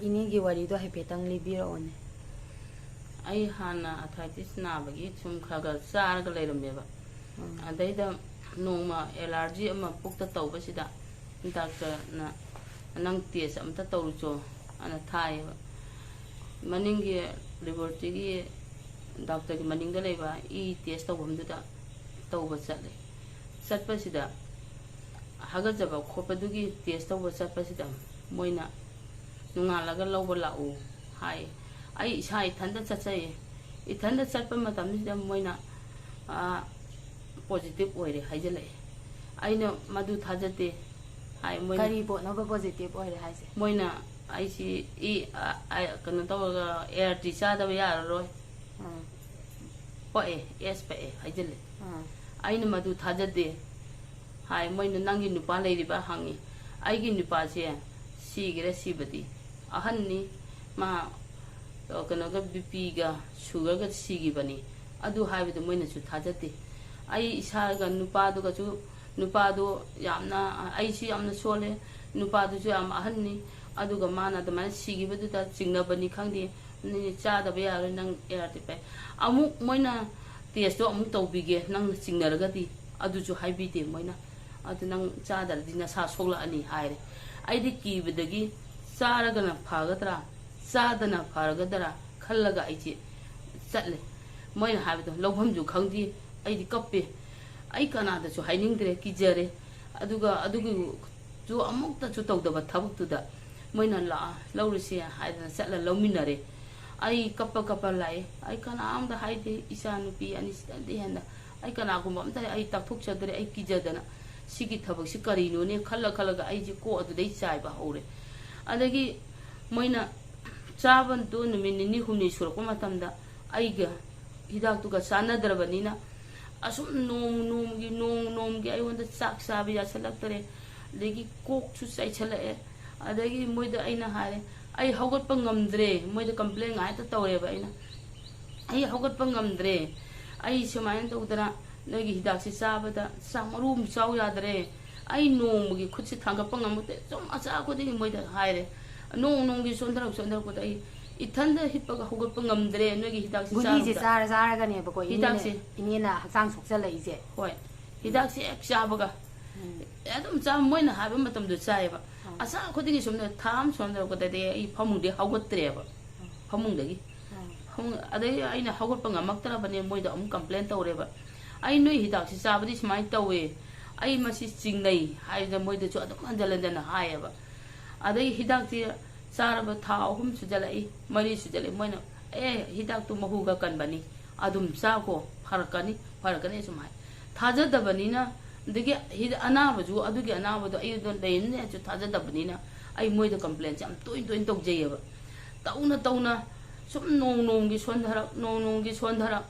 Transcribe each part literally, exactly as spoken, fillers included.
ꯏꯅꯦꯒꯤ ꯋꯥꯔꯤꯗꯣ ꯍꯥꯏꯐꯦꯠꯇꯪ ꯂꯤꯕꯤꯔꯛꯑꯣꯅꯦ꯫ ꯑꯩ ꯍꯥꯟꯅ ꯑꯥꯔꯊ꯭ꯔꯥꯏꯇꯤꯁ ꯅꯥꯕꯒꯤ ꯁꯨꯝ ꯈꯔ ꯈꯔ ꯆꯥꯔꯒ ꯂꯩꯔꯝꯃꯦꯕ꯫ ꯎꯝ꯫ ꯑꯗꯩꯗ ꯅꯣꯡꯃ ꯑꯦꯂꯔꯖꯤ ꯑꯃ ꯄꯨꯛꯇ ꯇꯧꯕꯁꯤꯗ ꯗꯥꯛꯇꯔꯅ "ꯅꯪ ꯇꯦꯁ ꯑꯝꯇ ꯇꯧꯔꯨꯆꯣ" ꯑꯅ ꯊꯥꯏꯌꯦꯕ꯫ ꯃꯅꯤꯡꯒꯤ ꯂꯦꯕꯣꯔꯦꯇꯔꯤꯒꯤ ꯗꯥꯛꯇꯔꯒꯤ ꯃꯅꯤꯡꯗ ꯂꯩꯕ ꯏ ꯇꯦꯁ ꯇꯧꯐꯝꯗꯨꯗ ꯇꯧꯕ ꯆꯠꯂꯦ꯫ ꯆꯠꯄꯁꯤꯗ ꯍꯥꯒꯠꯆꯕ ꯈꯣꯠꯄꯗꯨꯒꯤ ꯇꯦꯁ ꯇꯧꯕ ꯆꯠꯄꯁꯤꯗ ꯃꯣꯏꯅ "ꯅꯣꯡꯉꯥꯜꯂꯒ ꯂꯧꯕ ꯂꯥꯛꯎ" ꯍꯥꯏ꯫ ꯑꯩ ꯏꯁꯥ ꯏꯊꯟꯗ ꯆꯠꯆꯩꯌꯦ꯫ ꯏꯊꯟꯗ ꯆꯠꯄ ꯃꯇꯝꯁꯤꯗ ꯃꯣꯏꯅ "ꯄꯣꯖꯤꯇꯤꯚ ꯑꯣꯏꯔꯦ" ꯍꯥꯏꯖꯤꯜꯂꯛꯑꯦ꯫ ꯑꯩꯅ "ꯃꯗꯨ ꯊꯥꯖꯗꯦ" ꯍꯥꯏ꯫ ꯃꯣꯏꯅ, ꯀꯔꯤ ꯄꯣꯠꯅꯣꯕ ꯄꯣꯖꯤꯇꯤꯚ ꯑꯣꯏꯔꯦ ꯍꯥꯏꯁꯦ? ꯃꯣꯏꯅ ꯑꯩꯁꯤ ꯏ, ꯑ, ꯑ, ꯀꯩꯅꯣ ꯇꯧꯔꯒ ꯑꯦ ꯑꯥꯔ ꯇꯤ ꯆꯥꯗꯕ ꯌꯥꯔꯔꯣꯏ꯫ ꯎꯝ꯫ ꯄꯛꯑꯦ, ꯑꯦꯁ ꯄꯛꯑꯦ ꯍꯥꯏꯖꯤꯜꯂꯦ꯫ ꯎꯝ꯫ ꯑꯩꯅ "ꯃꯗꯨ ꯊꯥꯖꯗꯦ" ꯍꯥꯏ꯫ ꯃꯣꯏꯅ "ꯅꯪꯒꯤ ꯅꯨꯄꯥ ꯂꯩꯔꯤꯕ?" ꯍꯪꯉꯤ꯫ "ꯑꯩꯒꯤ ꯅꯨꯄꯥꯁꯦ ꯁꯤꯈ꯭ꯔꯦ, ꯁꯤꯕꯗꯤ ꯑꯍꯟꯅꯤ, ꯃꯥ, ꯑ, ꯀꯩꯅꯣꯒ, ꯕꯤ ꯄꯤꯒ ꯁꯨꯒꯔꯒ ꯁꯤꯈꯤꯕꯅꯤ" ꯑꯗꯨ ꯍꯥꯏꯕꯗꯨ ꯃꯣꯏꯅꯁꯨ ꯊꯥꯖꯗꯦ꯫ ꯑꯩ ꯏꯁꯥꯒ ꯅꯨꯄꯥꯗꯨꯒꯁꯨ, ꯅꯨꯄꯥꯗꯣ ꯌꯥꯝꯅ, ꯑꯩꯁꯨ ꯌꯥꯝꯅ ꯁꯣꯜꯂꯦ, ꯅꯨꯄꯥꯗꯨꯁꯨ ꯌꯥꯝ ꯑꯍꯟꯅꯤ, ꯑꯗꯨꯒ ꯃꯥꯅ ꯑꯗꯨꯃꯥꯏꯅ ꯁꯤꯈꯤꯕꯗꯨꯗ ꯆꯤꯡꯅꯕꯅꯤ ꯈꯪꯗꯦ, "ꯅꯪ ꯆꯥꯗꯕ ꯌꯥꯔꯣꯏ, ꯅꯪ ꯑꯦ ꯑꯥꯔ ꯇꯤ ꯄꯛꯑꯦ"꯫ ꯑꯃꯨꯛ ꯃꯣꯏꯅ "ꯇꯦꯁꯇꯣ ꯑꯃꯨꯛ ꯇꯧꯕꯤꯒꯦ, ꯅꯪꯅ ꯆꯤꯡꯅꯔꯒꯗꯤ", ꯑꯗꯨꯁꯨ ꯍꯥꯏꯕꯤꯗꯦ ꯃꯣꯏꯅ꯫ "ꯑꯗꯨ ꯅꯪ ꯆꯥꯗ꯭ꯔꯗꯤ ꯅꯁꯥ ꯁꯣꯛꯂꯛꯑꯅꯤ" ꯍꯥꯏꯔꯦ꯫ ꯑꯩꯗꯤ ꯀꯤꯕꯗꯒꯤ ꯆꯥꯔꯒꯅ ꯐꯒꯗ꯭ꯔꯥ, ꯆꯥꯗꯅ ꯐꯔꯒꯗ꯭ꯔꯥ ꯈꯜꯂꯒ ꯑꯩꯁꯦ ꯆꯠꯂꯦ꯫ ꯃꯣꯏꯅ ꯍꯥꯏꯕꯗꯣ ꯂꯧꯐꯝꯁꯨ ꯈꯪꯗꯦ, ꯑꯩꯗꯤ ꯀꯞꯄꯦ꯫ ꯑꯩ ꯀꯅꯥꯗꯁꯨ ꯍꯥꯏꯅꯤꯡꯗ꯭ꯔꯦ, ꯀꯤꯖꯔꯦ꯫ ꯑꯗꯨꯒ ꯑꯗꯨꯒꯤꯁꯨ ꯑꯃꯨꯛꯇꯁꯨ ꯇꯧꯗꯕ ꯊꯕꯛꯇꯨꯗ ꯃꯣꯏꯅ "ꯂꯥꯛꯑ ꯂꯧꯔꯨꯁꯦ" ꯍꯥꯏꯗꯅ ꯆꯠꯂ ꯂꯧꯃꯤꯟꯅꯔꯦ꯫ ꯑꯩ ꯀꯞꯄ ꯀꯞꯄ ꯂꯥꯛꯑꯦ꯫ ꯑꯩ ꯀꯅꯥꯝꯇ ꯍꯥꯏꯗꯦ, ꯏꯆꯥ ꯅꯨꯄꯤ ꯑꯅꯤꯁꯤꯗꯩ ꯍꯦꯟꯅ ꯑꯩ ꯀꯅꯥꯒꯨꯝꯕ ꯑꯝꯇ ꯑꯩ ꯇꯥꯛꯊꯣꯛꯆꯗ꯭ꯔꯦ꯫ ꯑꯩ ꯀꯤꯖꯗꯅ ꯁꯤꯒꯤ ꯊꯕꯛꯁꯤ ꯀꯔꯤꯅꯣꯅꯦ ꯈꯜꯂ ꯈꯜꯂꯒ ꯑꯩꯁꯦ ꯀꯣꯛ ꯑꯗꯨꯗꯩ ꯆꯥꯏꯕ ꯍꯧꯔꯦ꯫ ꯑꯗꯒꯤ ꯃꯣꯏꯅ ꯆꯥꯕꯗꯨ ꯅꯨꯃꯤꯠ ꯅꯤꯅꯤ ꯍꯨꯝꯅꯤ ꯁꯨꯔꯛꯄ ꯃꯇꯝꯗ ꯑꯩꯒ ꯍꯤꯗꯥꯛꯇꯨꯒ ꯆꯥꯟꯅꯗ꯭ꯔꯕꯅꯤꯅ ꯑꯁꯨꯝ ꯅꯣꯡ ꯅꯣꯡꯃꯒꯤ, ꯅꯣꯡ ꯅꯣꯡꯃꯒꯤ ꯑꯩꯉꯣꯟꯗ ꯆꯥꯛ ꯆꯥꯕ ꯌꯥꯁꯜꯂꯛꯇꯔꯦ, ꯑꯗꯒꯤ ꯀꯣꯛꯁꯨ ꯆꯥꯏꯁꯜꯂꯛꯑꯦ꯫ ꯑꯗꯒꯤ ꯃꯣꯏꯗ ꯑꯩꯅ ꯍꯥꯏꯔꯦ, "ꯑꯩ ꯍꯧꯒꯠꯄ ꯉꯝꯗ꯭ꯔꯦ"꯫ ꯃꯣꯏꯗ ꯀꯝꯄ꯭ꯂꯦꯟ ꯉꯥꯛꯇ ꯇꯧꯔꯦꯕ ꯑꯩꯅ꯫ "ꯑꯩ ꯍꯧꯒꯠꯄ ꯉꯝꯗ꯭ꯔꯦ, ꯑꯩ ꯁꯨꯃꯥꯏꯅ ꯇꯧꯗꯅ ꯅꯣꯏꯒꯤ ꯍꯤꯗꯥꯛꯁꯤ ꯆꯥꯕꯗ ꯆꯥꯛ ꯃꯔꯨ ꯑꯃ ꯆꯥꯎ ꯌꯥꯗ꯭ꯔꯦ, ꯑꯩ ꯅꯣꯡꯃꯒꯤ ꯈꯨꯠꯁꯤ ꯊꯥꯡꯒꯠꯄ ꯉꯝꯃꯛꯇꯦ"꯫ ꯁꯨꯝ ꯑꯆꯥ ꯈꯨꯗꯤꯡꯒꯤ ꯃꯣꯏꯗ ꯍꯥꯏꯔꯦ꯫ ꯅꯣꯡ ꯅꯣꯡꯒꯤ ꯁꯣꯟꯊꯔꯛ ꯁꯣꯟꯊꯔꯛꯄꯗ ꯑꯩ ꯏꯊꯟꯗ ꯍꯤꯞꯄꯒ ꯍꯧꯒꯠꯄ ꯉꯝꯗ꯭ꯔꯦ ꯅꯣꯏꯒꯤ ꯍꯤꯗꯥꯛꯁꯤ ꯒꯨꯂꯤꯁꯦ ꯆꯥꯔꯨꯕꯗ꯫ ꯆꯥꯔ ꯆꯥꯔꯒꯅꯦꯕꯀꯣ ꯏꯅꯦꯅ ꯍꯤꯗꯥꯛꯁꯦ꯫ ꯏꯅꯦꯅ ꯍꯛꯆꯥꯡ ꯁꯣꯛꯆꯜꯂꯛꯏꯁꯦ꯫ ꯍꯣꯏ, ꯍꯤꯗꯥꯛꯁꯦ ꯍꯦꯛ ꯆꯥꯕꯒ ꯑꯗꯨꯝ ꯆꯥ ꯃꯣꯏꯅ ꯍꯥꯏꯕ ꯃꯇꯝꯗꯣ ꯆꯥꯏꯌꯦꯕ꯫ ꯑꯆꯥ ꯈꯨꯗꯤꯡꯒꯤ ꯁꯨꯝ ꯊꯥ ꯑꯃ ꯁꯣꯟꯊꯔꯛꯄꯗꯗꯤ ꯑꯩ ꯐꯃꯨꯡꯗꯤ ꯍꯧꯒꯠꯇ꯭ꯔꯦꯕ꯫ ꯐꯃꯨꯡꯗꯒꯤ꯫ ꯐꯃꯨꯡ ꯑꯗꯩ ꯑꯩꯅ ꯍꯧꯒꯠꯄ ꯉꯝꯃꯛꯇ꯭ꯔꯕꯅꯦ ꯃꯣꯏꯗ ꯑꯃꯨꯛ ꯀꯝꯄ꯭ꯂꯦꯟ ꯇꯧꯔꯦꯕ꯫ ꯑꯩ ꯅꯣꯏ ꯍꯤꯗꯥꯛꯁꯤ ꯆꯥꯕꯗꯤ ꯁꯨꯃꯥꯏꯅ ꯇꯧꯋꯦ, ꯑꯩ ꯃꯁꯤ ꯆꯤꯡꯅꯩ ꯍꯥꯏꯗꯅ ꯃꯣꯏꯗꯁꯨ ꯑꯗꯨꯝ ꯍꯟꯖꯤꯟ ꯍꯟꯖꯤꯟꯅ ꯍꯥꯏꯌꯦꯕ꯫ ꯑꯗꯩ ꯍꯤꯗꯥꯛꯇꯤ ꯆꯥꯔꯕ ꯊꯥ ꯑꯍꯨꯝ ꯁꯨꯖꯜꯂꯛꯏ, ꯃꯔꯤ ꯁꯨꯖꯜꯂꯛꯏ, ꯃꯣꯏꯅ "ꯑꯦ, ꯍꯤꯗꯥꯛꯇꯨ ꯃꯍꯨꯒ ꯀꯟꯕꯅꯤ, ꯑꯗꯨꯝ ꯆꯥꯈꯣ, ꯐꯔꯛꯀꯅꯤ, ꯐꯔꯛꯀꯅꯤ" ꯁꯨꯝ ꯍꯥꯏ꯫ ꯊꯥꯖꯗꯕꯅꯤꯅ, ꯑꯗꯒꯤ ꯍꯤꯗ-, ꯑꯅꯥꯕꯁꯨ, ꯑꯗꯨꯒꯤ ꯑꯅꯥꯕꯗꯣ ꯑꯩꯉꯣꯟꯗ ꯂꯩꯔꯝꯅꯤ ꯍꯥꯏꯁꯨ ꯊꯥꯖꯗꯕꯅꯤꯅ ꯑꯩ ꯃꯣꯏꯗ ꯀꯝꯄ꯭ꯂꯦꯟꯁꯦ ꯌꯥꯝ ꯇꯣꯏꯅ ꯇꯣꯏꯅ ꯇꯧꯖꯩꯌꯦꯕ꯫ ꯇꯧꯅ ꯇꯧꯅ ꯁꯨꯝ ꯅꯣꯡ ꯅꯣꯡꯒꯤ ꯁꯣꯟꯊꯔꯛ, ꯅꯣꯡ ꯅꯣꯡꯒꯤ ꯁꯣꯟꯊꯔꯛ,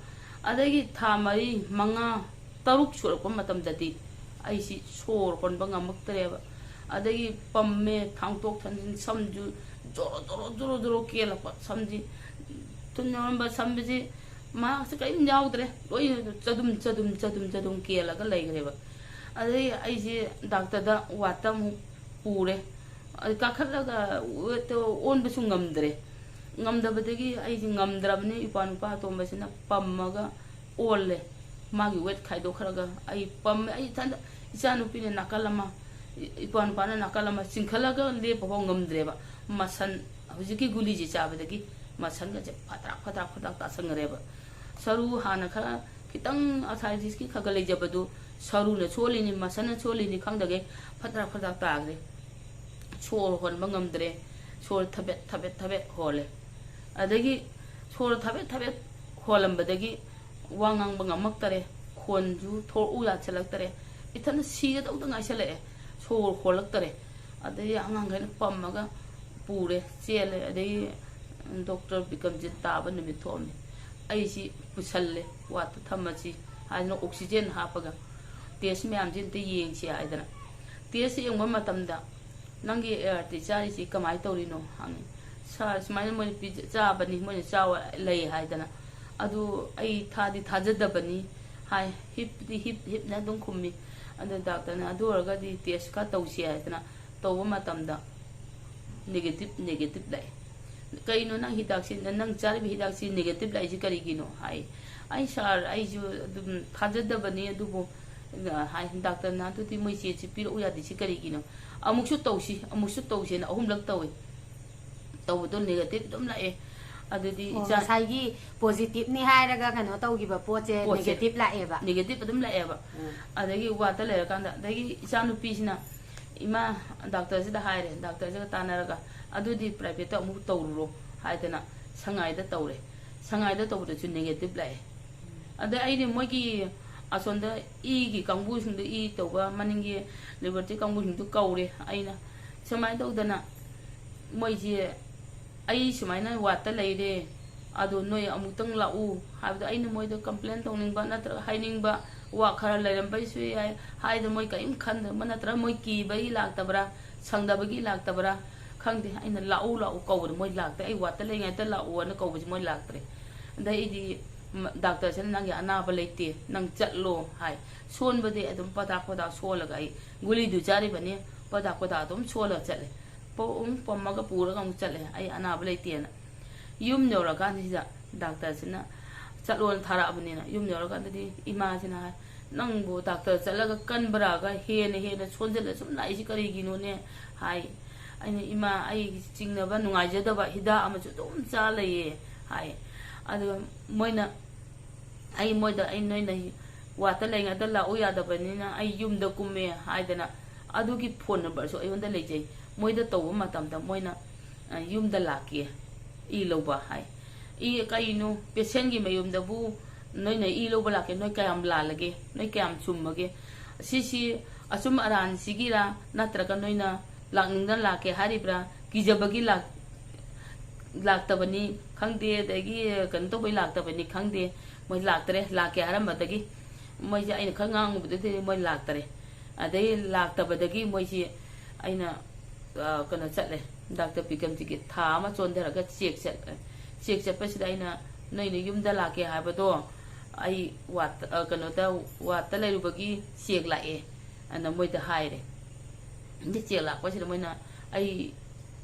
ꯑꯗꯒꯤ ꯊꯥ ꯃꯔꯤ, ꯃꯉꯥ, ꯇꯔꯨꯛ ꯁꯨꯔꯛꯄ ꯃꯇꯝꯗꯗꯤ ꯑꯩꯁꯤ ꯁꯣꯔ ꯍꯣꯟꯕ ꯉꯝꯃꯛꯇ꯭ꯔꯦꯕ꯫ ꯑꯗꯒꯤ ꯄꯝꯃꯦ, ꯊꯥꯡꯇꯣꯛ ꯊꯥꯡꯖꯤꯟ, ꯁꯝꯁꯨ ꯖꯣꯔꯣ ꯖꯣꯔꯣ ꯖꯣꯔꯣ ꯖꯣꯔꯣ ꯀꯦꯜꯂꯛꯄ, ꯁꯝꯁꯤ ꯊꯨꯟ ꯌꯧꯔꯝꯕ ꯁꯝꯁꯤ ꯃꯍꯥꯛꯁꯦ ꯀꯔꯤꯝ ꯌꯥꯎꯗ꯭ꯔꯦ, ꯂꯣꯏ ꯆꯗꯨꯝ ꯆꯗꯨꯝ ꯆꯗꯨꯝ ꯆꯗꯨꯝ ꯀꯦꯜꯂꯒ ꯂꯩꯈ꯭ꯔꯦꯕ꯫ ꯑꯗꯩ ꯑꯩꯁꯦ ꯗꯥꯛꯇꯔꯗ ꯋꯥꯔꯠꯇ ꯑꯃꯨꯛ ꯄꯨꯔꯦ꯫ ꯑꯗꯩ ꯀꯥꯈꯠꯂꯒ ꯋꯦꯠꯇꯣ ꯑꯣꯟꯕꯁꯨ ꯉꯝꯗ꯭ꯔꯦ꯫ ꯉꯝꯗꯕꯗꯒꯤ ꯑꯩꯁꯦ ꯉꯝꯗ꯭ꯔꯕꯅꯤ, ꯏꯄ꯭ꯋꯥ ꯅꯨꯄꯥ ꯑꯇꯣꯝꯕꯁꯤꯅ ꯄꯝꯃꯒ ꯑꯣꯜꯂꯦ꯫ ꯃꯥꯒꯤ ꯋꯦꯠ ꯈꯥꯏꯗꯣꯛꯈ꯭ꯔꯒ ꯑꯩ ꯄꯝꯃꯦ꯫ ꯑꯩ ꯏꯊꯟꯗ, ꯏꯆꯥ ꯅꯨꯄꯤꯅ ꯅꯥꯀꯜ ꯑꯃ, ꯏꯄ꯭ꯋꯥ ꯅꯨꯄꯥꯅ ꯅꯥꯀꯜ ꯑꯃ ꯆꯤꯡꯈꯠꯂꯒ ꯂꯦꯞꯄ ꯐꯥꯎ ꯉꯝꯗ꯭ꯔꯦꯕ꯫ ꯃꯁꯟ, ꯍꯧꯖꯤꯛꯀꯤ ꯒꯨꯂꯤꯁꯦ ꯆꯥꯕꯗꯒꯤ ꯃꯁꯟꯒꯁꯦ ꯐꯗ꯭ꯔꯥꯛ ꯐꯗ꯭ꯔꯥꯛ ꯐꯗ꯭ꯔꯥꯛ ꯇꯥꯁꯟꯈ꯭ꯔꯦꯕ꯫ ꯁꯔꯨ ꯍꯥꯟꯅ ꯈꯔ ꯈꯤꯇꯪ ꯑꯥꯔꯊ꯭ꯔꯥꯏꯇꯤꯁꯀꯤ ꯈꯔ ꯈꯔ ꯂꯩꯖꯕꯗꯨ ꯁꯔꯨꯅ ꯁꯣꯜꯂꯤꯅꯤ, ꯃꯁꯟꯅ ꯁꯣꯜꯂꯤꯅꯤ ꯈꯪꯗꯒꯩ ꯐꯗ꯭ꯔꯥꯛ ꯐꯗ꯭ꯔꯥꯛ ꯇꯥꯈ꯭ꯔꯦ꯫ ꯁꯣꯔ ꯍꯣꯟꯕ ꯉꯝꯗ꯭ꯔꯦ꯫ ꯁꯣꯔ ꯊꯕꯦꯠ ꯊꯕꯦꯠ ꯊꯕꯦꯠ ꯍꯣꯜꯂꯦ꯫ ꯑꯗꯒꯤ ꯁꯣꯔ ꯊꯕꯦꯠ ꯊꯕꯦꯠ ꯍꯣꯜꯂꯝꯕꯗꯒꯤ ꯋꯥ ꯉꯥꯡꯕ ꯉꯝꯃꯛꯇꯔꯦ꯫ ꯈꯣꯟꯁꯨ ꯊꯣꯛꯎ ꯌꯥꯁꯤꯜꯂꯛꯇꯔꯦ꯫ ꯏꯊꯟꯇ ꯁꯤꯒꯗꯧꯗ ꯉꯥꯏꯁꯜꯂꯛꯑꯦ꯫ ꯁꯣꯔ ꯍꯣꯜꯂꯛꯇꯔꯦ꯫ ꯑꯗꯩ ꯑꯉꯥꯡꯈꯩꯅ ꯄꯝꯃꯒ ꯄꯨꯔꯦ, ꯆꯦꯜꯂꯦ꯫ ꯑꯗꯩ ꯗꯣꯛꯇꯔ ꯕꯤꯀꯝꯖꯤꯠ ꯇꯥꯕ ꯅꯨꯃꯤꯠ ꯊꯣꯛꯑꯝꯃꯦ꯫ ꯑꯩꯁꯤ ꯄꯨꯁꯜꯂꯦ, ꯋꯥꯠꯇ ꯊꯝꯃꯁꯤ ꯍꯥꯏꯗꯅ ꯑꯣꯛꯁꯤꯖꯦꯟ ꯍꯥꯞꯄꯒ ꯇꯦꯁ ꯃꯌꯥꯝꯁꯤ ꯑꯝꯇ ꯌꯦꯡꯁꯤ ꯍꯥꯏꯗꯅ꯫ ꯇꯦꯁ ꯌꯦꯡꯕ ꯃꯇꯝꯗ "ꯅꯪꯒꯤ ꯑꯦ ꯑꯥꯔ ꯇꯤ ꯆꯥꯔꯤꯁꯤ ꯀꯃꯥꯏꯅ ꯇꯧꯔꯤꯅꯣ?" ꯍꯪꯉꯤ꯫ "ꯁꯥꯔ, ꯁꯨꯃꯥꯏꯅ ꯃꯣꯏꯅ ꯄꯤ-, ꯆꯥꯕꯅꯤ, ꯃꯣꯏꯅ ꯆꯥꯎ ꯂꯩ" ꯍꯥꯏꯗꯅ꯫ "ꯑꯗꯨ ꯑꯩ ꯊꯥꯗꯤ ꯊꯥꯖꯗꯕꯅꯤ" ꯍꯥꯏ꯫ ꯍꯤꯞꯇꯤ ꯍꯤꯞ, ꯍꯤꯞꯅ ꯑꯗꯨꯝ ꯈꯨꯝꯃꯤ꯫ ꯑꯗꯨ ꯗꯥꯛꯇꯔꯅ "ꯑꯗꯨ ꯑꯣꯏꯔꯒꯗꯤ ꯇꯦꯁ ꯈꯔ ꯇꯧꯁꯤ" ꯍꯥꯏꯗꯅ ꯇꯧꯕ ꯃꯇꯝꯗ ꯅꯦꯒꯦꯇꯤꯞ ꯅꯦꯒꯦꯇꯤꯞ ꯂꯥꯛꯑꯦ꯫ "ꯀꯩꯅꯣ ꯅꯪ ꯍꯤꯗꯥꯛꯁꯤ, ꯅꯪ ꯆꯥꯔꯤꯕ ꯍꯤꯗꯥꯛꯁꯤ ꯅꯦꯒꯦꯇꯤꯞ ꯂꯥꯛꯏꯁꯤ ꯀꯔꯤꯒꯤꯅꯣ?" ꯍꯥꯏ꯫ "ꯑꯩ ꯁꯥꯔ, ꯑꯩꯁꯨ ꯑꯗꯨꯝ ꯊꯥꯖꯗꯕꯅꯤ, ꯑꯗꯨꯕꯨ," ꯍꯥꯏ, "ꯗꯥꯛꯇꯔꯅ ꯑꯗꯨꯗꯤ ꯃꯣꯏ ꯆꯦꯁꯤ ꯄꯤꯔꯛꯎ ꯌꯥꯗꯦ, ꯁꯤ ꯀꯔꯤꯒꯤꯅꯣ? ꯑꯃꯨꯛꯁꯨ ꯇꯧꯁꯤ, ꯑꯃꯨꯛꯁꯨ ꯇꯧꯁꯦꯅ ꯑꯍꯨꯝꯂꯛ ꯇꯧꯏ꯫ ꯇꯧꯕꯗꯣ ꯅꯦꯒꯦꯇꯤꯞ ꯑꯗꯨꯝ ꯂꯥꯛꯑꯦ꯫ ꯑꯗꯨꯗꯤ ꯑꯣ, ꯏꯆꯥ" ꯉꯁꯥꯏꯒꯤ ꯄꯣꯖꯤꯇꯤꯞꯅꯤ ꯍꯥꯏꯔꯒ ꯀꯩꯅꯣ ꯇꯧꯈꯤꯕ ꯄꯣꯠꯁꯦ ꯄꯣꯠꯁꯦ ꯅꯦꯒꯦꯇꯤꯞ ꯂꯥꯛꯑꯦꯕ꯫ ꯅꯦꯒꯦꯇꯤꯞ ꯑꯗꯨꯝ ꯂꯥꯛꯑꯦꯕ꯫ ꯎꯝ꯫ ꯑꯗꯒꯤ ꯋꯥꯠꯇ ꯂꯩꯔꯀꯥꯟꯗ, ꯑꯗꯒꯤ ꯏꯆꯥꯅꯨꯄꯤꯁꯤꯅ ꯏꯃꯥ, ꯗꯥꯛꯇꯔꯁꯤꯗ ꯍꯥꯏꯔꯦ, ꯗꯥꯛꯇꯔꯁꯤꯒ ꯇꯥꯟꯅꯔꯒ, "ꯑꯗꯨꯗꯤ ꯄ꯭ꯔꯥꯏꯚꯦꯠꯇ ꯑꯃꯨꯛ ꯇꯧꯔꯨꯔꯣ" ꯍꯥꯏꯗꯅ ꯁꯉꯥꯏꯗ ꯇꯧꯔꯦ꯫ ꯁꯉꯥꯏꯗ ꯇꯧꯕꯗꯁꯨ ꯅꯦꯒꯦꯇꯤꯞ ꯂꯥꯛꯑꯦ꯫ ꯑꯗꯩ ꯑꯩꯗꯤ ꯃꯣꯏꯒꯤ ꯑꯁꯣꯝꯗ ꯏꯒꯤ ꯀꯥꯡꯕꯨꯁꯤꯡꯗꯣ, ꯏ ꯇꯧꯕ ꯃꯅꯤꯡꯒꯤ ꯂꯦꯕꯣꯔꯦꯇꯔꯤ ꯀꯥꯡꯕꯨꯁꯤꯡꯗꯣ ꯀꯧꯔꯦ ꯑꯩꯅ꯫ ꯁꯨꯃꯥꯏꯅ ꯇꯧꯗꯅ ꯃꯣꯏꯁꯦ, "ꯑꯩ ꯁꯨꯃꯥꯏꯅ ꯋꯥꯠꯇ ꯂꯩꯔꯦ, ꯑꯗꯣ ꯅꯣꯏ ꯑꯃꯨꯛꯇꯪ ꯂꯥꯛꯎ" ꯍꯥꯏꯕꯗꯣ, ꯑꯩꯅ ꯃꯣꯏꯗ ꯀꯝꯄ꯭ꯂꯦꯟ ꯇꯧꯅꯤꯡꯕ ꯅꯠꯇ꯭ꯔꯒ ꯍꯥꯏꯅꯤꯡꯕ ꯋꯥ ꯈꯔ ꯂꯩꯔꯝꯕꯩꯁꯨ ꯌꯥꯏ꯫ ꯍꯥꯏꯗ ꯃꯣꯏ ꯀꯔꯤꯝ ꯈꯟꯗꯕ, ꯅꯠꯇ꯭ꯔꯒ ꯃꯣꯏ ꯀꯤꯕꯒꯤ ꯂꯥꯛꯇꯕ꯭ꯔꯥ, ꯁꯪꯗꯕꯒꯤ ꯂꯥꯛꯇꯕ꯭ꯔꯥ ꯈꯪꯗꯦ꯫ ꯑꯩꯅ "ꯂꯥꯛꯎ, ꯂꯥꯛꯎ" ꯀꯧꯕꯗꯣ ꯃꯣꯏ ꯂꯥꯛꯇꯦ꯫ "ꯑꯩ ꯋꯥꯠꯇ ꯂꯩꯉꯩꯗ ꯂꯥꯛꯎꯅ" ꯀꯧꯕꯁꯦ ꯃꯣꯏ ꯂꯥꯛꯇ꯭ꯔꯦ꯫ ꯑꯗꯩ ꯑꯩꯗꯤ, ꯃ-, ꯗꯥꯛꯇꯔꯁꯤꯅ "ꯅꯪꯒꯤ ꯑꯅꯥꯕ ꯂꯩꯇꯦ, ꯅꯪ ꯆꯠꯂꯣ" ꯍꯥꯏ꯫ ꯁꯣꯟꯕꯗꯤ ꯑꯗꯨꯝ ꯄꯗꯥꯛ ꯄꯗꯥꯛ ꯁꯣꯜꯂꯒ ꯑꯩ ꯒꯨꯂꯤꯗꯨ ꯆꯥꯔꯤꯕꯅꯤ, ꯄꯗꯥꯛ ꯄꯗꯥꯛ ꯑꯗꯨꯝ ꯁꯣꯜꯂꯒ ꯆꯠꯂꯦ꯫ ꯄꯣ-, ꯑꯃꯨꯛ ꯄꯝꯃꯒ ꯄꯨꯔꯒ ꯑꯃꯨꯛ ꯆꯠꯂꯦ, ꯑꯩ ꯑꯅꯥꯕ ꯂꯩꯇꯦꯅ꯫ ꯌꯨꯝ ꯌꯧꯔꯀꯥꯟꯁꯤꯗ ꯗꯥꯛꯇꯔꯁꯤꯅ ꯆꯠꯂꯣꯅ ꯊꯥꯔꯛꯑꯕꯅꯤꯅ, ꯌꯨꯝ ꯌꯧꯔꯀꯥꯟꯗꯗꯤ ꯏꯃꯥꯁꯤꯅ ꯍꯥꯏ, "ꯅꯪꯕꯨ ꯗꯥꯛꯇꯔ ꯆꯠꯂꯒ ꯀꯟꯕ꯭ꯔꯥꯒ ꯍꯦꯟꯅ ꯍꯦꯟꯅ ꯁꯣꯟꯖꯜꯂ ꯁꯨꯝ ꯂꯥꯛꯏꯁꯤ ꯀꯔꯤꯒꯤꯅꯣꯅꯦ?" ꯍꯥꯏ꯫ ꯑꯩꯅ, "ꯏꯃꯥ, ꯑꯩ ꯆꯤꯡꯅꯕ ꯅꯨꯡꯉꯥꯏꯖꯗꯕ ꯍꯤꯗꯥꯛ ꯑꯃꯁꯨ ꯑꯗꯨꯝ ꯆꯥ ꯂꯩꯌꯦ" ꯍꯥꯏ꯫ ꯑꯗꯨꯒ ꯃꯣꯏꯅ, ꯑꯩ ꯃꯣꯏꯗ, "ꯑꯩ ꯅꯣꯏꯅ ꯋꯥꯠꯇ ꯂꯩꯉꯩꯗ ꯂꯥꯛꯎ ꯌꯥꯗꯕꯅꯤꯅ ꯑꯩ ꯌꯨꯝꯗ ꯀꯨꯝꯃꯦ" ꯍꯥꯏꯗꯅ, ꯑꯗꯨꯒꯤ ꯐꯣꯟ ꯅꯝꯕꯔꯁꯨ ꯑꯩꯉꯣꯟꯗ ꯂꯩꯖꯩ꯫ ꯃꯣꯏꯗ ꯇꯧꯕ ꯃꯇꯝꯗ ꯃꯣꯏꯅ, ꯑ, "ꯌꯨꯝꯗ ꯂꯥꯛꯀꯦ, ꯏ ꯂꯧꯕ" ꯍꯥꯏ꯫ "ꯏ ꯀꯩꯅꯣ, ꯄꯦꯁꯦꯟꯒꯤ ꯃꯌꯨꯝꯗꯕꯨ ꯅꯣꯏꯅ ꯏ ꯂꯧꯕ ꯂꯥꯛꯀꯦ, ꯅꯣꯏ ꯀꯌꯥꯝ ꯂꯥꯜꯂꯒꯦ? ꯅꯣꯏ ꯀꯌꯥꯝ ꯆꯨꯝꯃꯒꯦ? ꯁꯤꯁꯤ ꯑꯆꯨꯝ ꯑꯔꯥꯟꯁꯤꯒꯤꯔꯥ, ꯅꯠꯇ꯭ꯔꯒ ꯅꯣꯏꯅ ꯂꯥꯛꯅꯤꯡꯗꯅ ꯂꯥꯛꯀꯦ ꯍꯥꯏꯔꯤꯕ꯭ꯔꯥ? ꯀꯤꯖꯕꯒꯤ ꯂꯥꯛ-, ꯂꯥꯛꯇꯕꯅꯤ ꯈꯪꯗꯦ, ꯑꯗꯒꯤ ꯀꯩꯅꯣ ꯇꯧꯕꯩ ꯂꯥꯛꯇꯕꯅꯤ ꯈꯪꯗꯦ, ꯃꯣꯏ ꯂꯥꯛꯇꯔꯦ, ꯂꯥꯛꯀꯦ ꯍꯥꯏꯔꯝꯕꯗꯒꯤ ꯃꯣꯏꯁꯦ ꯑꯩꯅ ꯈꯔ ꯉꯥꯡꯉꯨꯕꯗꯗꯤ ꯃꯣꯏ ꯂꯥꯛꯇꯔꯦ꯫ ꯑꯗꯩ ꯂꯥꯛꯇꯕꯗꯒꯤ ꯃꯣꯏꯁꯤ ꯑꯩꯅ, ꯑ, ꯀꯩꯅꯣ ꯆꯠꯂꯦ, ꯗꯥꯛꯇꯔ ꯕꯤꯀ꯭ꯔꯝꯖꯤꯠꯀꯤ ꯊꯥ ꯑꯃ ꯆꯣꯟꯊꯔꯒ ꯆꯦꯛ ꯆꯠꯂꯦ꯫ ꯆꯦꯛ ꯆꯠꯄꯁꯤꯗ ꯑꯩꯅ, "ꯅꯣꯏꯅ ꯌꯨꯝꯗ ꯂꯥꯛꯀꯦ ꯍꯥꯏꯕꯗꯣ ꯑꯩ ꯋꯥꯠꯇ, ꯑ, ꯀꯩꯅꯣꯗ, ꯋꯥꯠꯇ ꯂꯩꯔꯨꯕꯒꯤ ꯆꯦꯛ ꯂꯥꯛꯑꯦ" ꯑꯅ ꯃꯣꯏꯗ ꯍꯥꯏꯔꯦ꯫ ꯑꯗꯩ ꯆꯦꯛ ꯂꯥꯛꯄꯁꯤꯗ ꯃꯣꯏꯅ, "ꯑꯩ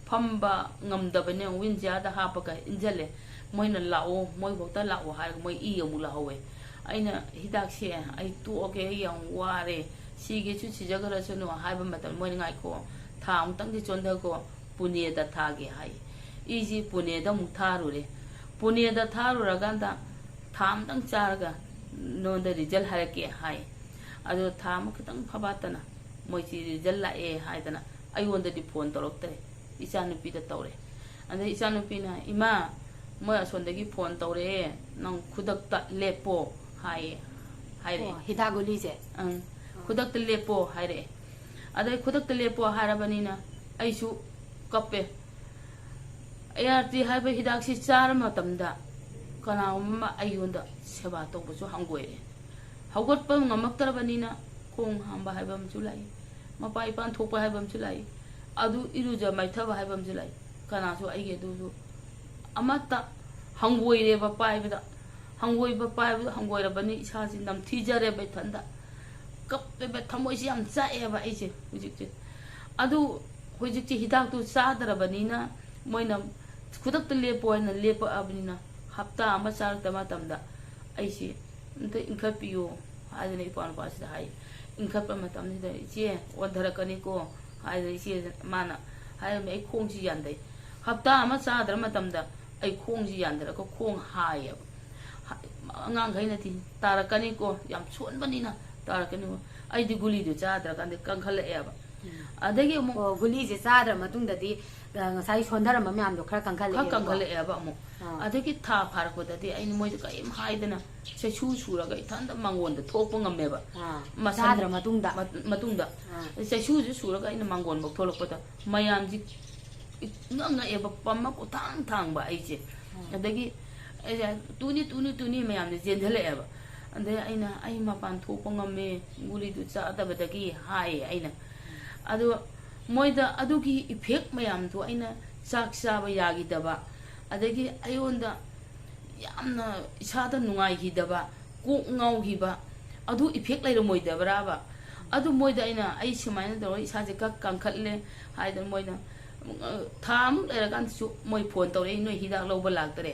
ꯐꯝꯕ ꯉꯝꯗꯕꯅꯦ, ꯋꯤꯟ ꯆꯤꯌꯥꯔꯗ ꯍꯥꯞꯄꯒ ꯏꯟꯁꯤꯜꯂꯦ꯫ ꯃꯣꯏꯅ "ꯂꯥꯛꯑꯣ, ꯃꯣꯏꯐꯥꯎꯇ ꯂꯥꯛꯑꯣ" ꯍꯥꯏꯔꯒ ꯃꯣꯏ ꯏ ꯑꯃꯨꯛ ꯂꯥꯛꯍꯧꯋꯦ꯫ ꯑꯩꯅ, "ꯍꯤꯗꯥꯛꯁꯦ ꯑꯩ ꯇꯣꯛꯑꯒꯦ, ꯑꯩ ꯌꯥꯝ ꯋꯥꯔꯦ, ꯁꯤꯒꯦꯁꯨ ꯁꯤꯖꯈ꯭ꯔꯁꯅꯨ" ꯍꯥꯏꯕ ꯃꯇꯝꯗ ꯃꯣꯏꯅ, "ꯉꯥꯏꯈꯣ, ꯊꯥ ꯑꯃꯨꯛꯇꯪꯗꯤ ꯆꯣꯟꯊꯈꯣ, ꯄꯨꯅꯦꯗ ꯊꯥꯒꯦ" ꯍꯥꯏ꯫ ꯑꯩꯁꯤ ꯄꯨꯅꯦꯗ ꯑꯃꯨꯛ ꯊꯥꯔꯨꯔꯦ꯫ ꯄꯨꯅꯦꯗ ꯊꯥꯔꯨꯔꯀꯥꯟꯗ ꯊꯥ ꯑꯃꯇꯪ ꯆꯥꯔꯒ ꯅꯉꯣꯟꯗ ꯔꯤꯖꯜ ꯍꯥꯏꯔꯛꯀꯦ ꯍꯥꯏ꯫ ꯑꯗꯣ ꯊꯥ ꯑꯃ ꯈꯤꯇꯪ ꯐꯕꯥꯠꯇꯅ ꯃꯣꯏꯁꯤ ꯔꯤꯖꯜ ꯂꯥꯛꯑꯦ ꯍꯥꯏꯗꯅ ꯑꯩꯉꯣꯟꯗꯗꯤ ꯐꯣꯟ ꯇꯧꯔꯛꯇ꯭ꯔꯦ, ꯏꯆꯥꯅꯨꯄꯤꯗ ꯇꯧꯔꯦ꯫ ꯑꯗꯩ ꯏꯆꯥꯅꯨꯄꯤꯅ, "ꯏꯃꯥ, ꯃꯣꯏ ꯑꯁꯣꯝꯗꯒꯤ ꯐꯣꯟ ꯇꯧꯔꯛꯑꯦ, ꯅꯪ ꯈꯨꯗꯛꯇ ꯂꯦꯞꯄꯣ" ꯍꯥꯏꯌꯦ, ꯍꯥꯏꯔꯛꯑꯦ꯫ ꯑꯣ, ꯍꯤꯗꯥꯛ ꯒꯨꯂꯤꯁꯦ? ꯑꯪ, "ꯈꯨꯗꯛꯇ ꯂꯦꯞꯄꯣ" ꯍꯥꯏꯔꯛꯑꯦ꯫ ꯑꯗꯩ ꯈꯨꯗꯛꯇ ꯂꯦꯞꯄꯣ ꯍꯥꯏꯔꯕꯅꯤꯅ ꯑꯩꯁꯨ ꯀꯞꯄꯦ꯫ ꯑꯦ ꯑꯥꯔ ꯇꯤ ꯍꯥꯏꯕ ꯍꯤꯗꯥꯛꯁꯤ ꯆꯥꯔ ꯃꯇꯝꯗ ꯀꯅꯥꯒꯨꯝꯕ ꯑꯃ ꯑꯩꯉꯣꯟꯗ ꯁꯦꯕꯥ ꯇꯧꯕꯁꯨ ꯍꯪꯒꯣꯏꯔꯦ꯫ ꯍꯧꯒꯠꯄ ꯉꯝꯃꯛꯇ꯭ꯔꯕꯅꯤꯅ ꯈꯣꯡ ꯍꯥꯝꯕ ꯍꯥꯏꯕ ꯑꯃꯁꯨ ꯂꯥꯛꯏ, ꯃꯄꯥꯟ ꯏꯄꯥꯟ ꯊꯣꯛꯄ ꯍꯥꯏꯕ ꯑꯃꯁꯨ ꯂꯥꯛꯏ, ꯑꯗꯨ ꯏꯔꯨꯖ ꯃꯥꯏꯊꯕ ꯍꯥꯏꯕ ꯑꯃꯁꯨ ꯂꯥꯛꯏ꯫ ꯀꯅꯥꯁꯨ ꯑꯩꯒꯤ ꯑꯗꯨꯁꯨ ꯑꯃꯠꯇ ꯍꯪꯒꯣꯏꯔꯦꯕ ꯄꯥꯏꯕꯗ꯫ ꯍꯪꯒꯣꯏꯕ ꯄꯥꯏꯕꯗ ꯍꯪꯒꯣꯏꯔꯕꯅꯤ, ꯏꯁꯥꯁꯤ ꯅꯝꯊꯤꯖꯔꯦꯕ ꯏꯊꯟꯗ꯫ ꯀꯞꯄꯦꯕ, ꯊꯃꯣꯏꯁꯤ ꯌꯥꯝ ꯆꯥꯛꯑꯦꯕ ꯑꯩꯁꯦ ꯍꯧꯖꯤꯛꯁꯦ꯫ ꯑꯗꯨ ꯍꯧꯖꯤꯛꯁꯦ ꯍꯤꯗꯥꯛꯇꯨ ꯆꯥꯗ꯭ꯔꯕꯅꯤꯅ, ꯃꯣꯏꯅ ꯈꯨꯗꯛꯇ ꯂꯦꯞꯄꯣ ꯍꯥꯏꯅ ꯂꯦꯞꯄꯛꯑꯕꯅꯤꯅ, ꯍꯞꯇꯥ ꯑꯃ ꯆꯥꯔꯛꯇ ꯃꯇꯝꯗ ꯑꯩꯁꯦ "ꯑꯝꯇ ꯏꯟꯈꯠꯄꯤꯌꯣ" ꯍꯥꯏꯗꯅ ꯏꯄ꯭ꯋꯥ ꯅꯨꯄꯥꯁꯤꯗ ꯍꯥꯏ꯫ ꯏꯟꯈꯠꯄ ꯃꯇꯝꯁꯤꯗ, "ꯏꯆꯦ, ꯑꯣꯟꯊꯔꯛꯀꯅꯤꯀꯣ" ꯍꯥꯏꯗꯅ ꯏꯆꯦ, ꯃꯥꯅ ꯍꯥꯏꯔꯝꯃꯦ, ꯑꯩ ꯈꯣꯡꯁꯤ ꯌꯥꯟꯗꯩ꯫ ꯍꯞꯇꯥ ꯑꯃ ꯆꯥꯗ꯭ꯔ ꯃꯇꯝꯗ ꯑꯩ ꯈꯣꯡꯁꯤ ꯌꯥꯟꯊꯔꯒ ꯈꯣꯡ ꯍꯥꯏꯌꯦꯕ꯫ ꯍ-, ꯑꯉꯥꯡꯈꯩꯅꯗꯤ "ꯇꯥꯔꯛꯀꯅꯤꯀꯣ, ꯌꯥꯝ ꯁꯣꯟꯕꯅꯤꯅ ꯇꯥꯔꯛꯀꯅꯤꯀꯣ"꯫ ꯑꯩꯗꯤ ꯒꯨꯂꯤꯗꯨ ꯆꯥꯗ꯭ꯔꯀꯥꯟꯗ ꯀꯟꯈꯠꯂꯛꯑꯦꯕ꯫ ꯑꯗꯒꯤ ꯑꯃꯨꯛ ꯑꯣ, ꯒꯨꯂꯤꯁꯦ ꯆꯥꯗ꯭ꯔ ꯃꯇꯨꯡꯗꯗꯤ, ꯑ, ꯉꯁꯥꯏ ꯁꯣꯟꯊꯔꯝꯕ ꯃꯌꯥꯝꯗꯣ ꯈꯔ ꯈꯔ ꯀꯟꯈꯠꯂꯛꯑꯦꯕꯀꯣ? ꯀꯟꯈꯠꯂꯛꯑꯦꯕ ꯑꯃꯨꯛ꯫ ꯑꯥ꯫ ꯑꯗꯒꯤ ꯊꯥ ꯐꯥꯔꯛꯄꯗꯗꯤ ꯑꯩꯅ ꯃꯣꯏꯗ ꯀꯔꯤꯝ ꯍꯥꯏꯗꯅ ꯆꯩꯁꯨ ꯁꯨꯔꯒ ꯏꯊꯟꯇ ꯃꯥꯡꯒꯣꯟꯗ ꯊꯣꯛꯄ ꯉꯝꯃꯦꯕ꯫ ꯑꯥ, ꯃꯁꯟ-, ꯆꯥꯗ꯭ꯔ ꯃꯇꯨꯡꯗ? ꯃꯠ-, ꯃꯇꯨꯡꯗ꯫ ꯑꯥ꯫ ꯆꯩꯁꯨꯁꯨ ꯁꯨꯔꯒ ꯑꯩꯅ ꯃꯥꯡꯒꯣꯟꯐꯧ ꯊꯣꯛꯂꯛꯄꯗ ꯃꯌꯥꯝꯁꯤ ꯉꯛ-, ꯉꯛꯑꯦꯕ, ꯄꯝꯃ ꯀꯣꯊꯥꯡ ꯊꯥꯡꯕ ꯑꯩꯁꯦ꯫ ꯑꯥ꯫ ꯑꯗꯒꯤ ꯑꯩꯁꯦ "ꯇꯨꯅꯤ, ꯇꯨꯅꯤ, ꯇꯨꯅꯤ" ꯃꯌꯥꯝꯁꯦ ꯆꯦꯟꯁꯤꯜꯂꯛꯑꯦꯕ꯫ ꯑꯗꯩ ꯑꯩꯅ, "ꯑꯩ ꯃꯄꯥꯟ ꯊꯣꯛꯄ ꯉꯝꯃꯦ, ꯒꯨꯂꯤꯗꯨ ꯆꯥꯗꯕꯗꯒꯤ" ꯍꯥꯏꯌꯦ ꯑꯩꯅ꯫ ꯑꯗꯣ ꯃꯣꯏꯗ ꯑꯗꯨꯒꯤ ꯏꯐꯦꯛ ꯃꯌꯥꯝꯗꯣ, ꯑꯩꯅ ꯆꯥꯛ ꯆꯥꯕ ꯌꯥꯈꯤꯗꯕ, ꯑꯗꯒꯤ ꯑꯩꯉꯣꯟꯗ ꯌꯥꯝꯅ ꯏꯁꯥꯗ ꯅꯨꯡꯉꯥꯏꯈꯤꯗꯕ, ꯀꯣꯛ ꯉꯥꯎꯈꯤꯕ, ꯑꯗꯨ ꯏꯐꯦꯛ ꯂꯩꯔꯝꯃꯣꯏꯗꯕ꯭ꯔꯥꯕ? ꯑꯗꯨ ꯃꯣꯏꯗ ꯑꯩꯅ, "ꯑꯩ ꯁꯨꯃꯥꯏꯅ ꯇꯧꯔꯒ ꯏꯁꯥꯁꯦ ꯀꯛ ꯀꯟꯈꯠꯂꯦ" ꯍꯥꯏꯗꯅ ꯃꯣꯏꯅ, ꯊꯥ ꯑꯃꯨꯛ ꯂꯩꯔꯀꯥꯟꯗꯁꯨ ꯃꯣꯏ ꯐꯣꯟ ꯇꯧꯔꯛꯏ, "ꯅꯣꯏ ꯍꯤꯗꯥꯛ ꯂꯧꯕ ꯂꯥꯛꯇꯔꯦ"꯫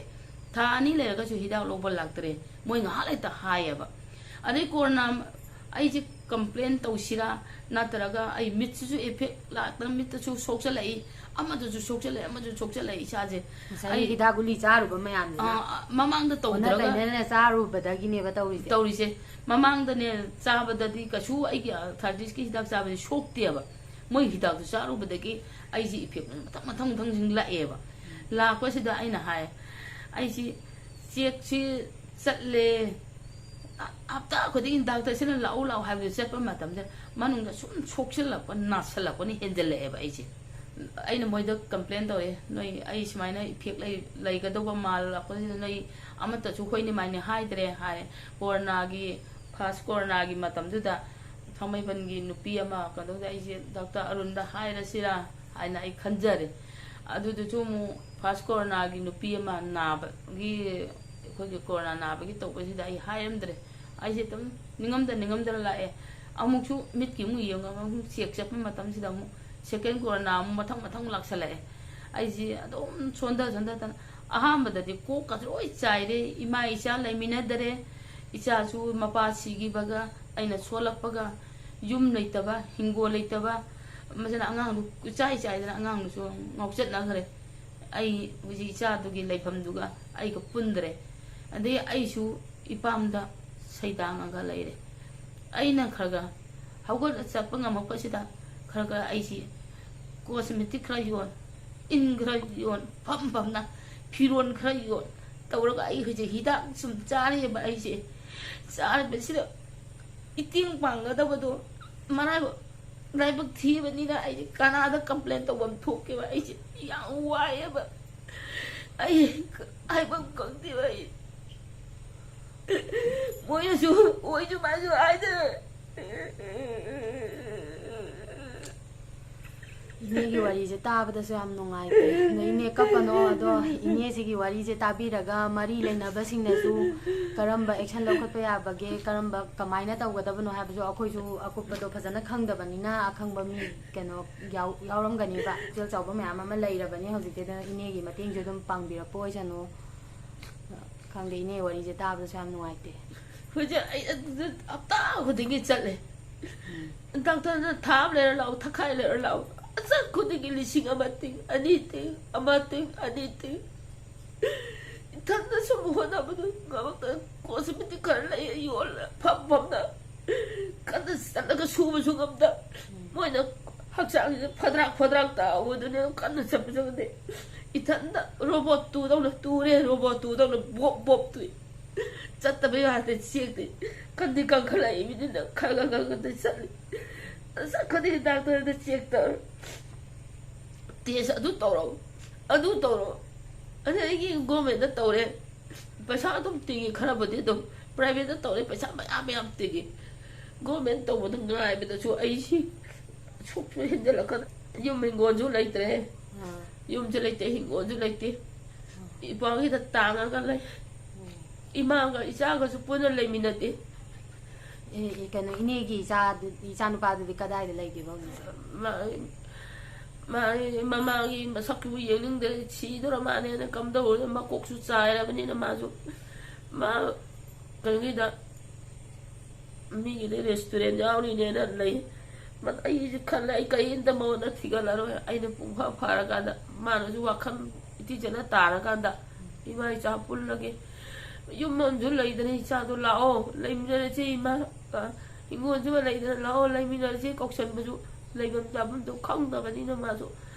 ꯊꯥ ꯑꯅꯤ ꯂꯩꯔꯒꯁꯨ ꯍꯤꯗꯥꯛ ꯂꯧꯕ ꯂꯥꯛꯇꯔꯦ꯫ ꯃꯣꯏ ꯉꯥꯏꯍꯥꯛ ꯂꯩꯇ ꯍꯥꯏꯌꯦꯕ꯫ ꯑꯗꯩ ꯀꯣꯔꯣꯅꯥ, ꯑꯩꯁꯦ ꯀꯝꯄ꯭ꯂꯦꯟ ꯇꯧꯁꯤꯔꯥ, ꯅꯠꯇ꯭ꯔꯒ ꯑꯩ ꯃꯤꯠꯁꯤꯁꯨ ꯏꯐꯦꯛ ꯂꯥꯛꯇꯅ ꯃꯤꯠꯇꯁꯨ ꯁꯣꯛꯆꯜꯂꯛꯏ, ꯑꯃꯗꯁꯨ ꯁꯣꯛꯆꯜꯂꯛꯏ, ꯑꯃꯗꯁꯨ ꯁꯣꯛꯆꯜꯂꯛꯏ ꯏꯁꯥꯁꯦ꯫ ꯉꯁꯥꯏꯒꯤ ꯑꯩ ꯍꯤꯗꯥꯛ ꯒꯨꯂꯤ ꯆꯥꯔꯨꯕ ꯃꯌꯥꯝꯗꯨꯅ꯫ ꯑꯥ, ꯃꯃꯥꯡꯗ ꯑꯣꯟꯅ ꯇꯧꯗ꯭ꯔꯒ ꯇꯩꯅꯅ ꯆꯥꯔꯨꯕꯗꯒꯤꯅꯦꯕ ꯇꯧꯔꯤꯁꯦ꯫ ꯇꯧꯔꯤꯁꯦ꯫ ꯃꯃꯥꯡꯗꯅꯦ ꯆꯥꯕꯗꯗꯤ ꯀꯩꯁꯨ ꯑꯩꯒꯤ ꯑꯥꯔꯊ꯭ꯔꯥꯏꯇꯤꯁꯀꯤ ꯍꯤꯗꯥꯛ ꯆꯥꯕꯗꯤ ꯁꯣꯛꯇꯦꯕ꯫ ꯃꯣꯏ ꯍꯤꯗꯥꯛꯇꯨ ꯆꯥꯔꯨꯕꯗꯒꯤ ꯑꯩꯁꯦ ꯏꯐꯦꯛ ꯃꯊꯪ ꯃꯊꯪ ꯃꯊꯪꯁꯤꯡ ꯂꯥꯛꯑꯦꯕ꯫ ꯂꯥꯛꯄꯁꯤꯗ ꯑꯩꯅ ꯍꯥꯏ, "ꯑꯩꯁꯤ ꯆꯦꯛꯁꯤ ꯆꯠꯂꯦ, ꯍꯞꯇꯥ ꯈꯨꯗꯤꯡꯒꯤ ꯗꯥꯛꯇꯔꯁꯤꯅ ꯂꯥꯛꯎ ꯂꯥꯛꯎ ꯍꯥꯏꯕꯗꯨ ꯆꯠꯄ ꯃꯇꯝꯗ ꯃꯅꯨꯡꯗ ꯁꯨꯝ ꯁꯣꯛꯆꯤꯜꯂꯛꯄ, ꯅꯥꯁꯤꯜꯂꯛꯄꯅ ꯍꯦꯟꯖꯜꯂꯛꯑꯦꯕ ꯑꯩꯁꯦ"꯫ ꯑꯩꯅ ꯃꯣꯏꯗ ꯀꯝꯄ꯭ꯂꯦꯟ ꯇꯧꯔꯦ, "ꯅꯣꯏ ꯑꯩ ꯁꯨꯃꯥꯏꯅ ꯏꯐꯦꯛ ꯂꯩ-, ꯂꯩꯒꯗꯧꯕ ꯃꯥꯜꯂꯛꯄꯁꯤꯗ ꯅꯣꯏ ꯑꯃꯠꯇꯁꯨ ꯍꯣꯏꯅꯤ ꯃꯥꯏꯅꯤ ꯍꯥꯏꯗ꯭ꯔꯦ" ꯍꯥꯏ꯫ ꯀꯣꯔꯣꯅꯥꯒꯤ, ꯐꯥꯔꯁ ꯀꯣꯔꯣꯅꯥꯒꯤ ꯃꯇꯝꯗꯨꯗ ꯊꯥꯡꯃꯩꯕꯟꯒꯤ ꯅꯨꯄꯤ ꯑꯃ ꯀꯩꯅꯣꯗ ꯑꯩꯁꯦ ꯗꯥꯛꯇꯔ ꯑꯔꯨꯟꯗ ꯍꯥꯏꯔꯁꯤꯔꯥ ꯍꯥꯏꯅ ꯑꯩ ꯈꯟꯖꯔꯦ꯫ ꯑꯗꯨꯗꯨꯁꯨ ꯑꯃꯨꯛ ꯐꯥꯔꯁ ꯀꯣꯔꯣꯅꯥꯒꯤ ꯅꯨꯄꯤ ꯑꯃ ꯅꯥꯕꯒꯤ, ꯑꯩꯈꯣꯏꯒꯤ ꯀꯣꯔꯣꯅꯥ ꯅꯥꯕꯒꯤ ꯇꯧꯕꯁꯤꯗ ꯑꯩ ꯍꯥꯏꯔꯝꯗ꯭ꯔꯦ꯫ ꯑꯩꯁꯦ ꯑꯗꯨꯝ ꯅꯤꯡꯉꯝꯗ ꯅꯤꯡꯉꯝꯗꯅ ꯂꯥꯛꯑꯦ꯫ ꯑꯃꯨꯛꯁꯨ ꯃꯤꯠꯀꯤ ꯑꯃꯨꯛ ꯌꯦꯡꯉꯒ ꯑꯃꯨꯛ ꯆꯦꯛ ꯆꯠꯄ ꯃꯇꯝꯁꯤꯗ ꯑꯃꯨꯛ ꯁꯦꯀꯦꯟ ꯀꯣꯔꯣꯅꯥ ꯑꯃꯨꯛ ꯃꯊꯪ ꯃꯊꯪ ꯂꯥꯛꯁꯜꯂꯛꯑꯦ꯫ ꯑꯩꯁꯦ ꯑꯗꯨꯝ ꯁꯣꯟꯊ ꯁꯣꯟꯊꯗꯅ ꯑꯍꯥꯟꯕꯗꯗꯤ ꯀꯣꯛꯀꯁꯦ ꯂꯣꯏ ꯆꯥꯏꯔꯦ, ꯏꯃꯥ ꯏꯆꯥ ꯂꯩꯃꯤꯟꯅꯗꯔꯦ, ꯏꯆꯥꯁꯨ ꯃꯄꯥ ꯁꯤꯈꯤꯕꯒ ꯑꯩꯅ ꯁꯣꯜꯂꯛꯄꯒ, ꯌꯨꯝ ꯂꯩꯇꯕ, ꯍꯤꯡꯒꯣꯜ ꯂꯩꯇꯕ, ꯃꯁꯤꯅ ꯑꯉꯥꯡꯗꯨ ꯏꯆꯥꯏ ꯆꯥꯏꯗꯅ ꯑꯉꯥꯡꯗꯨꯁꯨ ꯉꯥꯎꯆꯠꯅꯈ꯭ꯔꯦ꯫ ꯑꯩ ꯍꯧꯖꯤꯛ ꯏꯆꯥꯗꯨꯒꯤ ꯂꯩꯐꯝꯗꯨꯒ ꯑꯩꯒ ꯄꯨꯟꯗ꯭ꯔꯦ꯫ ꯑꯗꯩ ꯑꯩꯁꯨ ꯏꯄꯥꯝꯗ ꯁꯩꯗꯥꯡꯉꯒ ꯂꯩꯔꯦ꯫ ꯑꯩꯅ ꯈꯔ ꯈꯔ ꯍꯧꯒꯠꯂ ꯆꯠꯄ ꯉꯝꯃꯛꯄꯁꯤꯗ ꯈꯔ ꯈꯔ ꯑꯩꯁꯤ ꯀꯣꯁꯃꯦꯇꯤꯛ ꯈꯔ ꯌꯣꯟ, ꯏꯟ ꯈꯔ ꯌꯣꯟ, ꯐꯝ ꯐꯝꯅ ꯐꯤꯔꯣꯟ ꯈꯔ ꯌꯣꯟ ꯇꯧꯔꯒ ꯑꯩ ꯍꯧꯖꯤꯛ ꯍꯤꯗꯥꯛ ꯁꯨꯝ ꯆꯥꯔꯤꯑꯕ꯫ ꯑꯩꯁꯦ ꯆꯥꯔꯤꯕꯁꯤꯗ ꯏꯇꯦꯡ ꯄꯥꯡꯒꯗꯕꯗꯣ ꯃꯔꯥꯏꯕꯛ, ꯂꯥꯏꯕꯛ ꯊꯤꯕꯅꯤꯅ ꯑꯩꯁꯦ ꯀꯅꯥꯗ ꯀꯝꯄ꯭ꯂꯦꯟ ꯇꯧꯐꯝ ꯊꯣꯛꯀꯦꯕ? ꯑꯩꯁꯦ ꯌꯥꯝ ꯋꯥꯏꯑꯦꯕ꯫ ꯑꯩ ꯍꯥꯏꯐꯝ ꯈꯪꯗꯦꯕ꯫ ꯑꯩ ꯃꯣꯏꯅꯁꯨ ꯑꯣꯏꯁꯨ ꯃꯥꯁꯨ ꯍꯥꯏꯗꯅ ꯏꯅꯦꯒꯤ ꯋꯥꯔꯤꯁꯦ ꯇꯥꯕꯗꯁꯨ ꯌꯥꯝ ꯅꯨꯡꯉꯥꯏꯇꯦ꯫ ꯑꯗꯣ ꯏꯅꯦ ꯀꯞꯄꯅꯣ, ꯑꯗꯣ ꯏꯅꯦꯁꯤꯒꯤ ꯋꯥꯔꯤꯁꯦ ꯇꯥꯕꯤꯔꯒ ꯃꯔꯤ ꯂꯩꯅꯕꯁꯤꯡꯅꯁꯨ ꯀꯔꯝꯕ action ꯂꯧꯈꯠꯄ ꯌꯥꯕꯒꯦ, ꯀꯔꯝꯕ, ꯀꯃꯥꯏꯅ ꯇꯧꯒꯗꯕꯅꯣ ꯍꯥꯏꯕꯁꯨ ꯑꯩꯈꯣꯏꯁꯨ ꯑꯀꯨꯞꯄꯗꯣ ꯐꯖꯅ ꯈꯪꯗꯕꯅꯤꯅ, ꯑꯈꯪꯕ ꯃꯤ ꯀꯩꯅꯣ ꯌꯥꯎ-, ꯌꯥꯎꯔꯝꯒꯅꯤꯕ꯫ ꯄꯨꯛꯆꯦꯜ ꯆꯥꯎꯕ ꯃꯌꯥꯝ ꯑꯃ ꯂꯩꯔꯕꯅꯤ ꯍꯧꯖꯤꯛꯇꯤ꯫ ꯑꯗꯨꯅ ꯏꯅꯦꯒꯤ ꯃꯇꯦꯡꯁꯨ ꯑꯗꯨꯝ ꯄꯥꯡꯕꯤꯔꯛꯄ ꯑꯣꯏꯁꯅꯨ꯫ ꯈꯪꯗꯦ, ꯏꯅꯦ ꯋꯥꯔꯤꯁꯦ ꯇꯥꯕꯗꯁꯨ ꯌꯥꯝ ꯅꯨꯡꯉꯥꯏꯇꯦ꯫ ꯍꯧꯖꯤꯛ ꯑꯩ ꯑꯗꯨꯗ ꯍꯞꯇꯥ ꯈꯨꯗꯤꯡꯒꯤ ꯆꯠꯂꯦ꯫ ꯗꯥꯛꯇꯔꯅ ꯊꯥ ꯑꯃ ꯂꯩꯔ ꯂꯥꯛꯑꯣ, ꯊꯈꯥꯏ ꯂꯩꯔ ꯂꯥꯛꯑꯣ, ꯆꯠ ꯈꯨꯗꯤꯡꯒꯤ ꯂꯤꯁꯤꯡ ꯑꯃ ꯇꯤꯡ, ꯑꯅꯤ ꯇꯤꯡ, ꯑꯃ ꯇꯤꯡ, ꯑꯅꯤ ꯇꯤꯡ꯫ ꯏꯊꯟꯗ ꯁꯨꯝ ꯍꯣꯠꯅꯕꯗꯨ ꯉꯝꯃꯛꯇ, ꯀꯣꯁꯃꯦꯇꯤꯛ ꯈꯔ ꯂꯩ ꯌꯣꯜꯂꯦ ꯐꯝ ꯐꯝꯅ꯫ ꯀꯟꯅ ꯆꯠꯂꯒ ꯁꯨꯕꯁꯨ ꯉꯝꯗ꯫ ꯃꯣꯏꯅ ꯍꯛꯆꯥꯡꯁꯤꯗ ꯐꯗ꯭ꯔꯥꯛ ꯐꯗ꯭ꯔꯥꯛ ꯇꯥꯎꯕꯗꯨꯅꯦ ꯀꯟꯅ ꯆꯠꯄꯁꯨ ꯉꯝꯗꯦ꯫ ꯏꯊꯟꯗ ꯔꯣꯕꯣꯠ ꯇꯨꯗꯧꯅ ꯇꯨꯔꯦ, ꯔꯣꯕꯣꯠ ꯇꯨꯗꯧꯅ ꯕꯣꯞ ꯕꯣꯞ ꯇꯨꯏ꯫ ꯆꯠꯇꯕ ꯌꯥꯗꯦ, ꯆꯦꯛꯇꯤ ꯀꯟꯗꯤ ꯀꯟꯈꯠꯂꯛꯏꯕꯅꯤꯅ ꯈꯔ ꯈꯔ ꯈꯔ ꯈꯔ ꯆꯠꯂꯤ꯫ ꯆꯠꯈ꯭ꯔꯗꯤ ꯗꯥꯛꯇꯔꯗ ꯆꯦꯛ ꯇꯧꯔꯦ꯫ ꯇꯦꯁ ꯑꯗꯨ ꯇꯧꯔꯣ, ꯑꯗꯨ ꯇꯧꯔꯣ꯫ ꯑꯗꯩ ꯑꯩꯒꯤ ꯒꯣꯔꯃꯦꯟꯗ ꯇꯧꯔꯦ, ꯄꯩꯁꯥ ꯑꯗꯨꯝ ꯇꯤꯡꯉꯤ, ꯈꯔꯕꯨꯗꯤ ꯑꯗꯨꯝ꯫ ꯄ꯭ꯔꯥꯏꯚꯦꯠꯇ ꯇꯧꯔꯦ, ꯄꯩꯁꯥ ꯃꯌꯥꯝ ꯃꯌꯥꯝ ꯇꯤꯡꯉꯤ꯫ ꯒꯣꯔꯃꯦꯟ ꯇꯧꯕꯗ ꯉꯥꯏꯕꯗꯁꯨ ꯑꯩꯁꯤ ꯁꯨꯛꯁꯨ ꯍꯦꯟꯖꯜꯂꯛꯀꯗ꯫ ꯌꯨꯝ ꯍꯤꯡꯒꯣꯜꯁꯨ ꯂꯩꯇ꯭ꯔꯦ꯫ ꯑꯥ꯫ ꯌꯨꯝꯁꯨ ꯂꯩꯇꯦ, ꯍꯤꯡꯒꯣꯜꯁꯨ ꯂꯩꯇꯦ꯫ ꯏꯄꯥꯒꯤꯗ ꯇꯥꯡꯉꯒ ꯂꯩ꯫ ꯏꯃꯥꯒ ꯏꯆꯥꯒꯁꯨ ꯄꯨꯟꯅ ꯂꯩꯃꯤꯟꯅꯗꯦ꯫ ꯑꯦ, ꯑꯦ, ꯀꯩꯅꯣ, ꯏꯅꯦꯒꯤ ꯏꯆꯥ, ꯏꯆꯥ ꯅꯨꯄꯥꯗꯨꯗꯤ ꯀꯗꯥꯏꯗ ꯂꯩꯒꯦꯕ ꯍꯧꯖꯤꯛ? ꯃꯥ-, ꯃꯥ-, ꯃꯃꯥꯒꯤ ꯃꯁꯛꯇꯨꯕꯨ ꯌꯦꯡꯅꯤꯡꯗ꯭ꯔꯦ, ꯁꯤꯗꯣꯔ ꯃꯥꯅꯦꯅ ꯀꯝꯗꯧꯔꯨꯅꯤ? ꯃꯀꯣꯛꯁꯨ ꯆꯥꯏꯔꯕꯅꯤꯅ ꯃꯥꯁꯨ꯫ ꯃꯥ ꯀꯩꯅꯣꯒꯤꯗ, ꯃꯤꯒꯤꯗꯤ ꯔꯦꯁꯇꯨꯔꯦꯟ ꯌꯥꯎꯔꯤꯅꯦꯅ ꯂꯩ꯫ ꯃ-, ꯑꯩꯁꯦ ꯈꯜꯂꯦ, ꯑꯩ ꯀꯔꯤꯝꯇ ꯃꯉꯣꯟꯗ ꯊꯤꯒꯠꯂꯔꯣꯏ꯫ ꯑꯩꯅ ꯄꯨꯡꯐ ꯐꯔꯀꯥꯟꯗ, ꯃꯥꯅꯁꯨ ꯋꯥꯈꯜ ꯏꯊꯤꯖꯅ ꯇꯥꯔꯀꯥꯟꯗ, ꯏꯃꯥ ꯏꯆꯥ ꯄꯨꯜꯂꯒꯦ꯫ ꯌꯨꯝ ꯑꯃꯁꯨ ꯂꯩꯗꯅ, "ꯏꯆꯥꯗꯣ ꯂꯥꯛꯑꯣ, ꯂꯩꯃꯤꯟꯅꯔꯁꯦ ꯏꯃꯥ, ꯑ, ꯍꯤꯡꯒꯣꯜꯁꯤꯃ ꯂꯩꯗꯅ, ꯂꯥꯛꯑꯣ, ꯂꯩꯃꯤꯟꯅꯔꯁꯦ" ꯀꯧꯁꯟꯕꯁꯨ, ꯂꯩꯐꯝ ꯆꯥꯐꯝꯗꯣ ꯈꯪꯗꯕꯅꯤꯅ ꯃꯥꯁꯨ,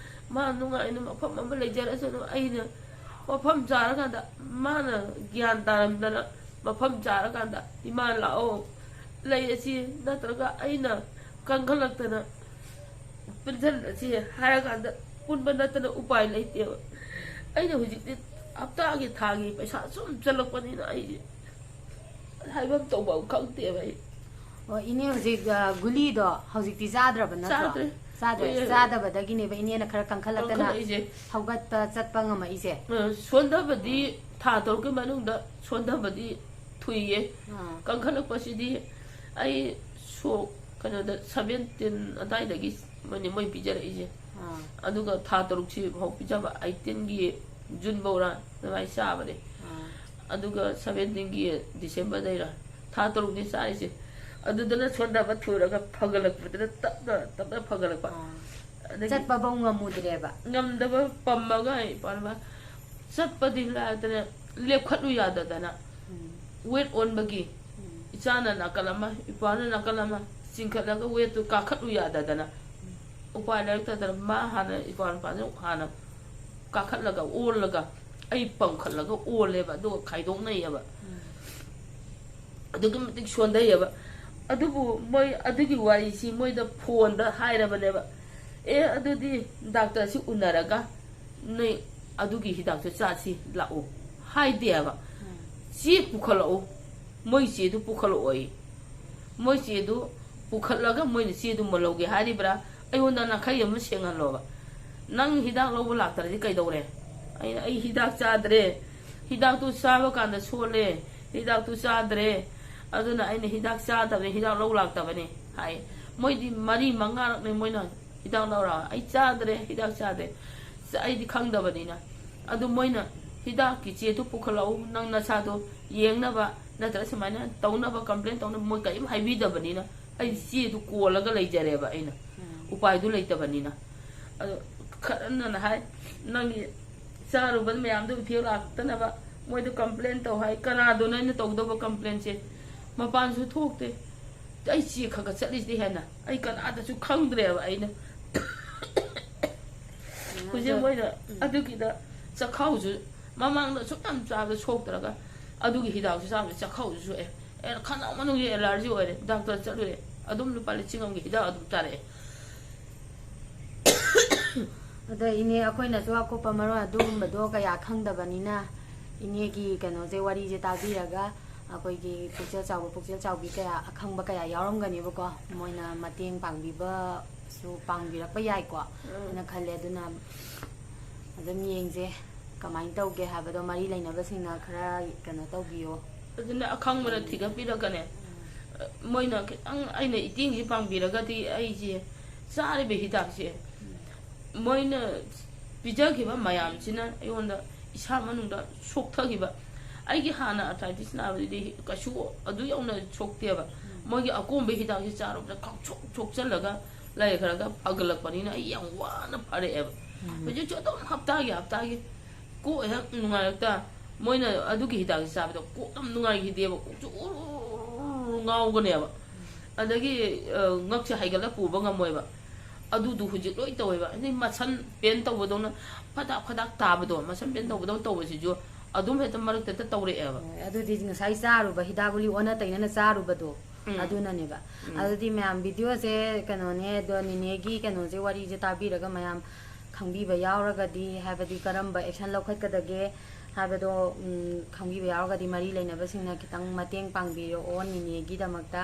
ꯃꯥ ꯅꯨꯡꯉꯥꯏꯅ ꯃꯐꯝ ꯑꯃ ꯂꯩꯖꯔꯁꯅꯨ꯫ ꯑꯩꯅ ꯃꯐꯝ ꯆꯥꯔꯀꯥꯟꯗ, ꯃꯥꯅ ꯒ꯭ꯌꯥꯟ ꯇꯥꯔꯝꯗꯅ ꯃꯐꯝ ꯆꯥꯔꯀꯥꯟꯗ, "ꯏꯃꯥ ꯂꯥꯛꯑꯣ, ꯂꯩꯔꯁꯤ", ꯅꯠꯇ꯭ꯔꯒ ꯑꯩꯅ ꯀꯟꯈꯠꯂꯛꯇꯅ, "ꯄꯨꯟꯁꯤꯜꯂꯁꯤ" ꯍꯥꯏꯔꯀꯥꯟꯗ ꯄꯨꯟꯕ ꯅꯠꯇꯅ ꯎꯄꯥꯏ ꯂꯩꯇꯦꯕ꯫ ꯑꯩꯅ ꯍꯧꯖꯤꯛꯇꯤ ꯍꯞꯇꯥꯒꯤ, ꯊꯥꯒꯤ ꯄꯩꯁꯥ ꯁꯨꯝ ꯆꯠꯂꯛꯄꯅꯤꯅ ꯑꯩꯁꯦ ꯍꯥꯏꯐꯝ ꯇꯧꯐꯝ ꯈꯪꯗꯦꯕ ꯑꯩ꯫ ꯑꯣ, ꯏꯅꯦ, ꯍꯧꯖꯤꯛ, ꯑ, ꯒꯨꯂꯤꯗꯣ ꯍꯧꯖꯤꯛꯇꯤ ꯆꯥꯗ꯭ꯔꯕ ꯅꯠꯇ꯭ꯔꯣ? ꯆꯥꯗ꯭ꯔꯦ꯫ ꯆꯥꯗ꯭ꯔꯦ꯫ ꯍꯣꯏ꯫ ꯆꯥꯗꯕꯗꯒꯤꯅꯦꯕ ꯏꯅꯦꯅ ꯈꯔ ꯀꯟꯈꯠꯂꯛꯇꯅ ꯀꯟꯈꯠꯂꯛꯏꯁꯦ꯫ ꯍꯧꯒꯠꯄ ꯆꯠꯄ ꯉꯝꯃꯛꯏꯁꯦ꯫ ꯑ, ꯁꯣꯟꯊꯕꯗꯤ ꯊꯥ ꯇꯔꯨꯛꯀꯤ ꯃꯅꯨꯡꯗ ꯁꯣꯟꯊꯕꯗꯤ ꯊꯨꯏꯌꯦ꯫ ꯑꯥ꯫ ꯀꯟꯈꯠꯂꯛꯄꯁꯤꯗꯤ ꯑꯩ ꯁꯣꯛ, ꯀꯩꯅꯣꯗ, ꯁꯚꯦꯟꯇꯤꯟ ꯑꯗꯥꯏꯗꯒꯤ ꯃꯣꯏꯅ, ꯃꯣꯏ ꯄꯤꯖꯔꯛꯏꯁꯦ꯫ ꯑꯥ꯫ ꯑꯗꯨꯒ ꯊꯥ ꯇꯔꯨꯛꯁꯤ ꯐꯥꯎ ꯄꯤꯖꯕ, ꯑꯩꯇꯤꯟꯒꯤ ꯖꯨꯟ ꯐꯧꯔ ꯑꯗꯨꯃꯥꯏꯅ ꯆꯥꯕꯅꯦ꯫ ꯑꯥ꯫ ꯑꯗꯨꯒ ꯁꯚꯦꯟꯇꯤꯟꯒꯤ ꯗꯤꯁꯦꯝꯕꯔꯗꯩꯔ, ꯊꯥ ꯇꯔꯨꯛꯅꯤ ꯆꯥꯔꯤꯁꯦ꯫ ꯑꯗꯨꯗꯅ ꯁꯣꯟꯊꯕ ꯊꯨꯔꯒ ꯐꯒꯠꯂꯛꯄꯗꯨꯅ ꯇꯞꯅ ꯇꯞꯅ ꯐꯒꯠꯂꯛꯄ꯫ ꯑꯥ꯫ ꯑꯗꯒꯤ ꯆꯠꯄꯐꯧ ꯉꯝꯃꯨꯗ꯭ꯔꯦꯕ꯫ ꯉꯝꯗꯕ ꯄꯝꯃꯒ, ꯏꯄꯥꯅ ꯆꯠꯄꯗꯤ ꯂꯥꯏꯗꯅ, ꯂꯦꯞꯈꯠꯂꯨ ꯌꯥꯗꯗꯅ, ꯎꯝ꯫ ꯋꯦꯠ ꯑꯣꯟꯕꯒꯤ, ꯎꯝ꯫ ꯏꯆꯥꯅ ꯅꯥꯀꯜ ꯑꯃ, ꯏꯄꯥꯅ ꯅꯥꯀꯜ ꯑꯃ ꯆꯤꯡꯈꯠꯂꯒ ꯋꯦꯠꯇꯨ ꯀꯥꯈꯠꯂꯨ ꯌꯥꯗꯗꯅ, ꯎꯝ꯫ ꯎꯄꯥꯏ ꯂꯩꯔꯛꯇꯗꯅ ꯃꯥ ꯍꯥꯟꯅ, ꯏꯄꯥ ꯅꯨꯄꯥꯗꯨ ꯍꯥꯟꯅ ꯀꯥꯈꯠꯂꯒ, ꯑꯣꯜꯂꯒ, ꯑꯩ ꯄꯝꯈꯠꯂꯒ ꯑꯣꯜꯂꯦꯕ, ꯑꯗꯨꯒ ꯈꯥꯏꯗꯣꯛꯅꯩꯌꯦꯕ꯫ ꯎꯝ꯫ ꯑꯗꯨꯛꯀꯤ ꯃꯇꯤꯛ ꯁꯣꯟꯊꯩꯌꯦꯕ꯫ ꯑꯗꯨꯕꯨ ꯃꯣꯏ ꯑꯗꯨꯒꯤ ꯋꯥꯔꯤꯁꯤ ꯃꯣꯏꯗ ꯐꯣꯟꯗ ꯍꯥꯏꯔꯕꯅꯦꯕ, "ꯑꯦ, ꯑꯗꯨꯗꯤ ꯗꯥꯛꯇꯔꯁꯤ ꯎꯅꯔꯒ ꯅꯣꯏ ꯑꯗꯨꯒꯤ ꯍꯤꯗꯥꯛꯇꯣ ꯆꯥꯁꯤ ꯂꯥꯛꯎ" ꯍꯥꯏꯗꯦꯕ꯫ ꯎꯝ꯫ "ꯆꯦ ꯄꯨꯈꯠꯂꯛꯎ, ꯃꯣꯏ ꯆꯦꯗꯨ ꯄꯨꯈꯠꯂꯛꯑꯣꯏ꯫ ꯃꯣꯏ ꯆꯦꯗꯨ ꯄꯨꯈꯠꯂꯒ ꯃꯣꯏꯅ ꯆꯦꯗꯨ ꯃꯨꯜꯍꯧꯒꯦ ꯍꯥꯏꯔꯤꯕ꯭ꯔꯥ? ꯑꯩꯉꯣꯟꯗ ꯅꯥꯈꯩ ꯑꯃ ꯁꯦꯡꯍꯜꯂꯣꯕ꯫ ꯅꯪ ꯍꯤꯗꯥꯛ ꯂꯧꯕ ꯂꯥꯛꯇ꯭ꯔꯗꯤ ꯀꯩꯗꯧꯔꯦ?" ꯑꯩꯅ, "ꯑꯩ ꯍꯤꯗꯥꯛ ꯆꯥꯗ꯭ꯔꯦ, ꯍꯤꯗꯥꯛꯇꯨ ꯆꯥꯕ ꯀꯥꯟꯗ ꯁꯣꯜꯂꯦ, ꯍꯤꯗꯥꯛꯇꯨ ꯆꯥꯗ꯭ꯔꯦ, ꯑꯗꯨꯅ ꯑꯩꯅ ꯍꯤꯗꯥꯛ ꯆꯥꯗꯕꯅꯤ, ꯍꯤꯗꯥꯛ ꯂꯧ ꯂꯥꯛꯇꯕꯅꯤ" ꯍꯥꯏ꯫ ꯃꯣꯏꯗꯤ ꯃꯔꯤ ꯃꯉꯥꯔꯛꯅꯤ ꯃꯣꯏꯅ ꯍꯤꯗꯥꯛ ꯂꯧꯔ, "ꯑꯩ ꯆꯥꯗ꯭ꯔꯦ, ꯍꯤꯗꯥꯛ ꯆꯥꯗ꯭ꯔꯦ, ꯆ-, ꯑꯩꯗꯤ ꯈꯪꯗꯕꯅꯤꯅ"꯫ ꯑꯗꯨ ꯃꯣꯏꯅ ꯍꯤꯗꯥꯛꯀꯤ ꯆꯦꯗꯨ ꯄꯨꯈꯠꯂꯛꯎ, ꯅꯪ ꯅꯁꯥꯗꯣ ꯌꯦꯡꯅꯕ, ꯅꯠꯇ꯭ꯔꯒ ꯁꯨꯃꯥꯏꯅ ꯇꯧꯅꯕ, ꯀꯝꯄ꯭ꯂꯦꯟ ꯇꯧꯅꯕ ꯃꯣꯏ ꯀꯔꯤꯝ ꯍꯥꯏꯕꯤꯗꯕꯅꯤꯅ ꯑꯩ ꯆꯦꯗꯨ ꯀꯣꯜꯂꯒ ꯂꯩꯖꯔꯦꯕ ꯑꯩꯅ꯫ ꯎꯝ꯫ ꯎꯄꯥꯏꯗꯨ ꯂꯩꯇꯕꯅꯤꯅ꯫ ꯑꯗꯣ ꯈꯔꯅ ꯍꯥꯏ, "ꯅꯪꯒꯤ ꯆꯥꯔꯨꯕ ꯃꯌꯥꯝꯗꯨ ꯏꯐꯦꯛ ꯂꯥꯛꯇꯅꯕ ꯃꯣꯏꯗ ꯀꯝꯄ꯭ꯂꯦꯟ ꯇꯧ" ꯍꯥꯏ꯫ ꯀꯅꯥꯗꯅꯣ ꯑꯩꯅ ꯇꯧꯗꯧꯕ ꯀꯝꯄ꯭ꯂꯦꯟꯁꯦ? ꯃꯄꯥꯟꯁꯨ ꯊꯣꯛꯇꯦ꯫ ꯑꯩ ꯆꯦ ꯈꯔ ꯈꯔ ꯆꯠꯂꯤꯁꯤꯗꯤ ꯍꯦꯟꯅ ꯑꯩ ꯀꯅꯥꯗꯁꯨ ꯈꯪꯗ꯭ꯔꯦꯕ ꯑꯩꯅ꯫ ꯍꯧꯖꯤꯛ ꯑꯗꯣ, ꯃꯣꯏꯅ ꯎꯝ꯫ ꯑꯗꯨꯒꯤꯗ ꯆꯈꯥꯎꯁꯨ ꯃꯃꯥꯡꯗ ꯑꯁꯨꯛ ꯌꯥꯝ ꯆꯥꯕꯗ ꯁꯣꯛꯇ꯭ꯔꯒ ꯑꯗꯨꯒꯤ ꯍꯤꯗꯥꯛꯁꯨ ꯆꯥꯕꯗ ꯆꯈꯥꯎꯁꯨ ꯁꯣꯛꯑꯦ꯫ ꯑꯦ, ꯈꯅꯥꯎ ꯃꯅꯨꯡꯒꯤ ꯑꯦꯂꯔꯖꯤ ꯑꯣꯏꯔꯦ, ꯗꯥꯛꯇꯔ ꯆꯠꯂꯨꯔꯦ, ꯑꯗꯨꯝ ꯂꯨꯄꯥ ꯂꯤꯁꯤꯡ ꯑꯃꯒꯤ ꯍꯤꯗꯥꯛ ꯑꯗꯨꯝ ꯆꯥꯔꯛꯑꯦ꯫ ꯑꯗꯣ ꯏꯅꯦ, ꯑꯩꯈꯣꯏꯅꯁꯨ ꯑꯀꯨꯞꯄ ꯃꯔꯣꯜ ꯑꯗꯨꯒꯨꯝꯕꯗꯣ ꯀꯌꯥ ꯈꯪꯗꯕꯅꯤꯅ, ꯏꯅꯦꯒꯤ ꯀꯩꯅꯣꯁꯦ, ꯋꯥꯔꯤꯁꯦ ꯇꯥꯕꯤꯔꯒ ꯑꯩꯈꯣꯏꯒꯤ ꯄꯨꯛꯆꯦꯜ ꯆꯥꯎꯕ, ꯄꯨꯛꯆꯦꯜ ꯆꯥꯎꯕꯤ ꯀꯌꯥ, ꯑꯈꯪꯕ ꯀꯌꯥ ꯌꯥꯎꯔꯝꯒꯅꯦꯕꯀꯣ, ꯃꯣꯏꯅ ꯃꯇꯦꯡ ꯄꯥꯡꯕꯤꯕ ꯁꯨ ꯄꯥꯡꯕꯤꯔꯛꯄ ꯌꯥꯏꯀꯣ ꯍꯥꯏꯅ ꯈꯜꯂꯦ꯫ ꯑꯗꯨꯅ ꯑꯗꯨꯝ ꯌꯦꯡꯁꯦ, ꯀꯃꯥꯏꯅ ꯇꯧꯒꯦ ꯍꯥꯏꯕꯗꯣ ꯃꯔꯤ ꯂꯩꯅꯕꯁꯤꯡꯅ ꯈꯔ ꯀꯩꯅꯣ ꯇꯧꯕꯤꯌꯣ꯫ ꯑꯗꯨꯅ ꯑꯈꯪꯕꯅ ꯊꯤꯒꯠꯄꯤꯔꯒꯅꯦ, ꯃꯣꯏꯅ ꯈꯤꯇꯪ ꯑꯩꯅ ꯏꯇꯦꯡꯁꯤ ꯄꯥꯡꯕꯤꯔꯒꯗꯤ ꯑꯩꯁꯦ ꯆꯥꯔꯤꯕ ꯍꯤꯗꯥꯛꯁꯦ ꯃꯣꯏꯅ ꯄꯤꯖꯈꯤꯕ ꯃꯌꯥꯝꯁꯤꯅ ꯑꯩꯉꯣꯟꯗ ꯏꯁꯥ ꯃꯅꯨꯡꯗ ꯁꯣꯛꯊꯈꯤꯕ, ꯑꯩꯒꯤ ꯍꯥꯟꯅ ꯑꯥꯔꯊ꯭ꯔꯥꯏꯇꯤꯁ ꯅꯥꯕꯗꯨꯗꯤ ꯀꯩꯁꯨ ꯑꯗꯨ ꯌꯧꯅ ꯁꯣꯛꯇꯦꯕ꯫ ꯃꯣꯏꯒꯤ ꯑꯀꯣꯝꯕ ꯍꯤꯗꯥꯛꯁꯤ ꯆꯥꯔꯨꯕꯗ ꯈꯪꯁꯣꯛ ꯁꯣꯛꯆꯜꯂꯒ ꯂꯩꯈ꯭ꯔꯒ ꯐꯒꯠꯂꯛꯄꯅꯤꯅ ꯑꯩ ꯌꯥꯝ ꯋꯥꯅ ꯐꯔꯛꯑꯦꯕ꯫ ꯍꯧꯖꯤꯛꯁꯨ ꯑꯗꯨꯝ ꯍꯞꯇꯥꯒꯤ ꯍꯞꯇꯥꯒꯤ ꯀꯣꯛ ꯍꯦꯛ ꯅꯨꯡꯉꯥꯏꯔꯛꯇ, ꯃꯣꯏꯅ ꯑꯗꯨꯒꯤ ꯍꯤꯗꯥꯛꯁꯤ ꯆꯥꯕꯗ ꯀꯣꯛ ꯌꯥꯝ ꯅꯨꯡꯉꯥꯏꯈꯤꯗꯦꯕ, ꯀꯣꯛꯁꯨ ꯎꯔꯨ ꯎꯔꯨ ꯉꯥꯎꯒꯅꯦꯕ꯫ ꯑꯗꯒꯤ ꯉꯛꯁꯦ ꯍꯥꯏꯒꯠꯂ ꯄꯨꯕ ꯉꯝꯃꯣꯏꯕ꯫ ꯑꯗꯨꯗꯨ ꯍꯧꯖꯤꯛ ꯂꯣꯏ ꯇꯧꯋꯦꯕ꯫ ꯑꯗꯩ ꯃꯁꯟ ꯄꯦꯟ ꯇꯧꯕꯗꯧꯅ ꯐꯗꯥꯛ ꯐꯗꯥꯛ ꯇꯥꯕꯗꯣ, ꯃꯁꯟ ꯄꯦꯟ ꯇꯧꯕꯗꯧꯅ ꯇꯧꯕꯁꯤꯁꯨ ꯑꯗꯨꯝ ꯍꯦꯛꯇ ꯃꯔꯛꯇ ꯍꯦꯛꯇ ꯇꯧꯔꯛꯑꯦꯕ꯫ ꯍꯣꯏ, ꯑꯗꯨꯗꯤ ꯉꯁꯥꯏ ꯆꯥꯔꯨꯕ ꯍꯤꯗꯥꯛ ꯒꯨꯂꯤ ꯑꯣꯟꯅ ꯇꯩꯅꯅ ꯆꯥꯔꯨꯕꯗꯣ ꯑꯗꯨꯅꯅꯦꯕ꯫ ꯑꯗꯨꯗꯤ ꯃꯌꯥꯝ ꯚꯤꯗꯤꯑꯣꯁꯦ ꯀꯩꯅꯣꯅꯦ, ꯑꯗꯣ ꯅꯤꯅꯦꯒꯤ ꯀꯩꯅꯣꯁꯦ, ꯋꯥꯔꯤꯁꯦ ꯇꯥꯕꯤꯔꯒ ꯃꯌꯥꯝ ꯈꯪꯕꯤꯕ ꯌꯥꯎꯔꯒꯗꯤ, ꯍꯥꯏꯕꯗꯤ ꯀꯔꯝꯕ ꯑꯦꯛꯁꯟ ꯂꯧꯈꯠꯀꯗꯒꯦ ꯍꯥꯏꯕꯗꯣ ꯎꯝ, ꯈꯪꯕꯤꯕ ꯌꯥꯎꯔꯒꯗꯤ ꯃꯔꯤ ꯂꯩꯅꯕꯁꯤꯡꯅ ꯈꯤꯇꯪ ꯃꯇꯦꯡ ꯄꯥꯡꯕꯤꯔꯛꯑꯣ ꯅꯤꯅꯦꯒꯤꯗꯃꯛꯇ꯫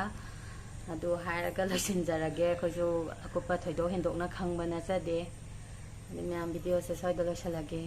ꯑꯗꯨ ꯍꯥꯏꯔꯒ ꯂꯣꯏꯁꯤꯟꯖꯔꯒꯦ꯫ ꯑꯩꯈꯣꯏꯁꯨ ꯑꯀꯨꯞꯄ ꯊꯣꯏꯗꯣꯛ ꯍꯦꯟꯗꯣꯛꯅ ꯈꯪꯕ ꯅꯠꯆꯗꯦ꯫ ꯑꯗꯨ ꯃꯌꯥꯝ, ꯚꯤꯗꯤꯑꯣꯁꯦ ꯁ꯭ꯋꯥꯏꯗ ꯂꯣꯏꯁꯤꯜꯂꯒꯦ꯫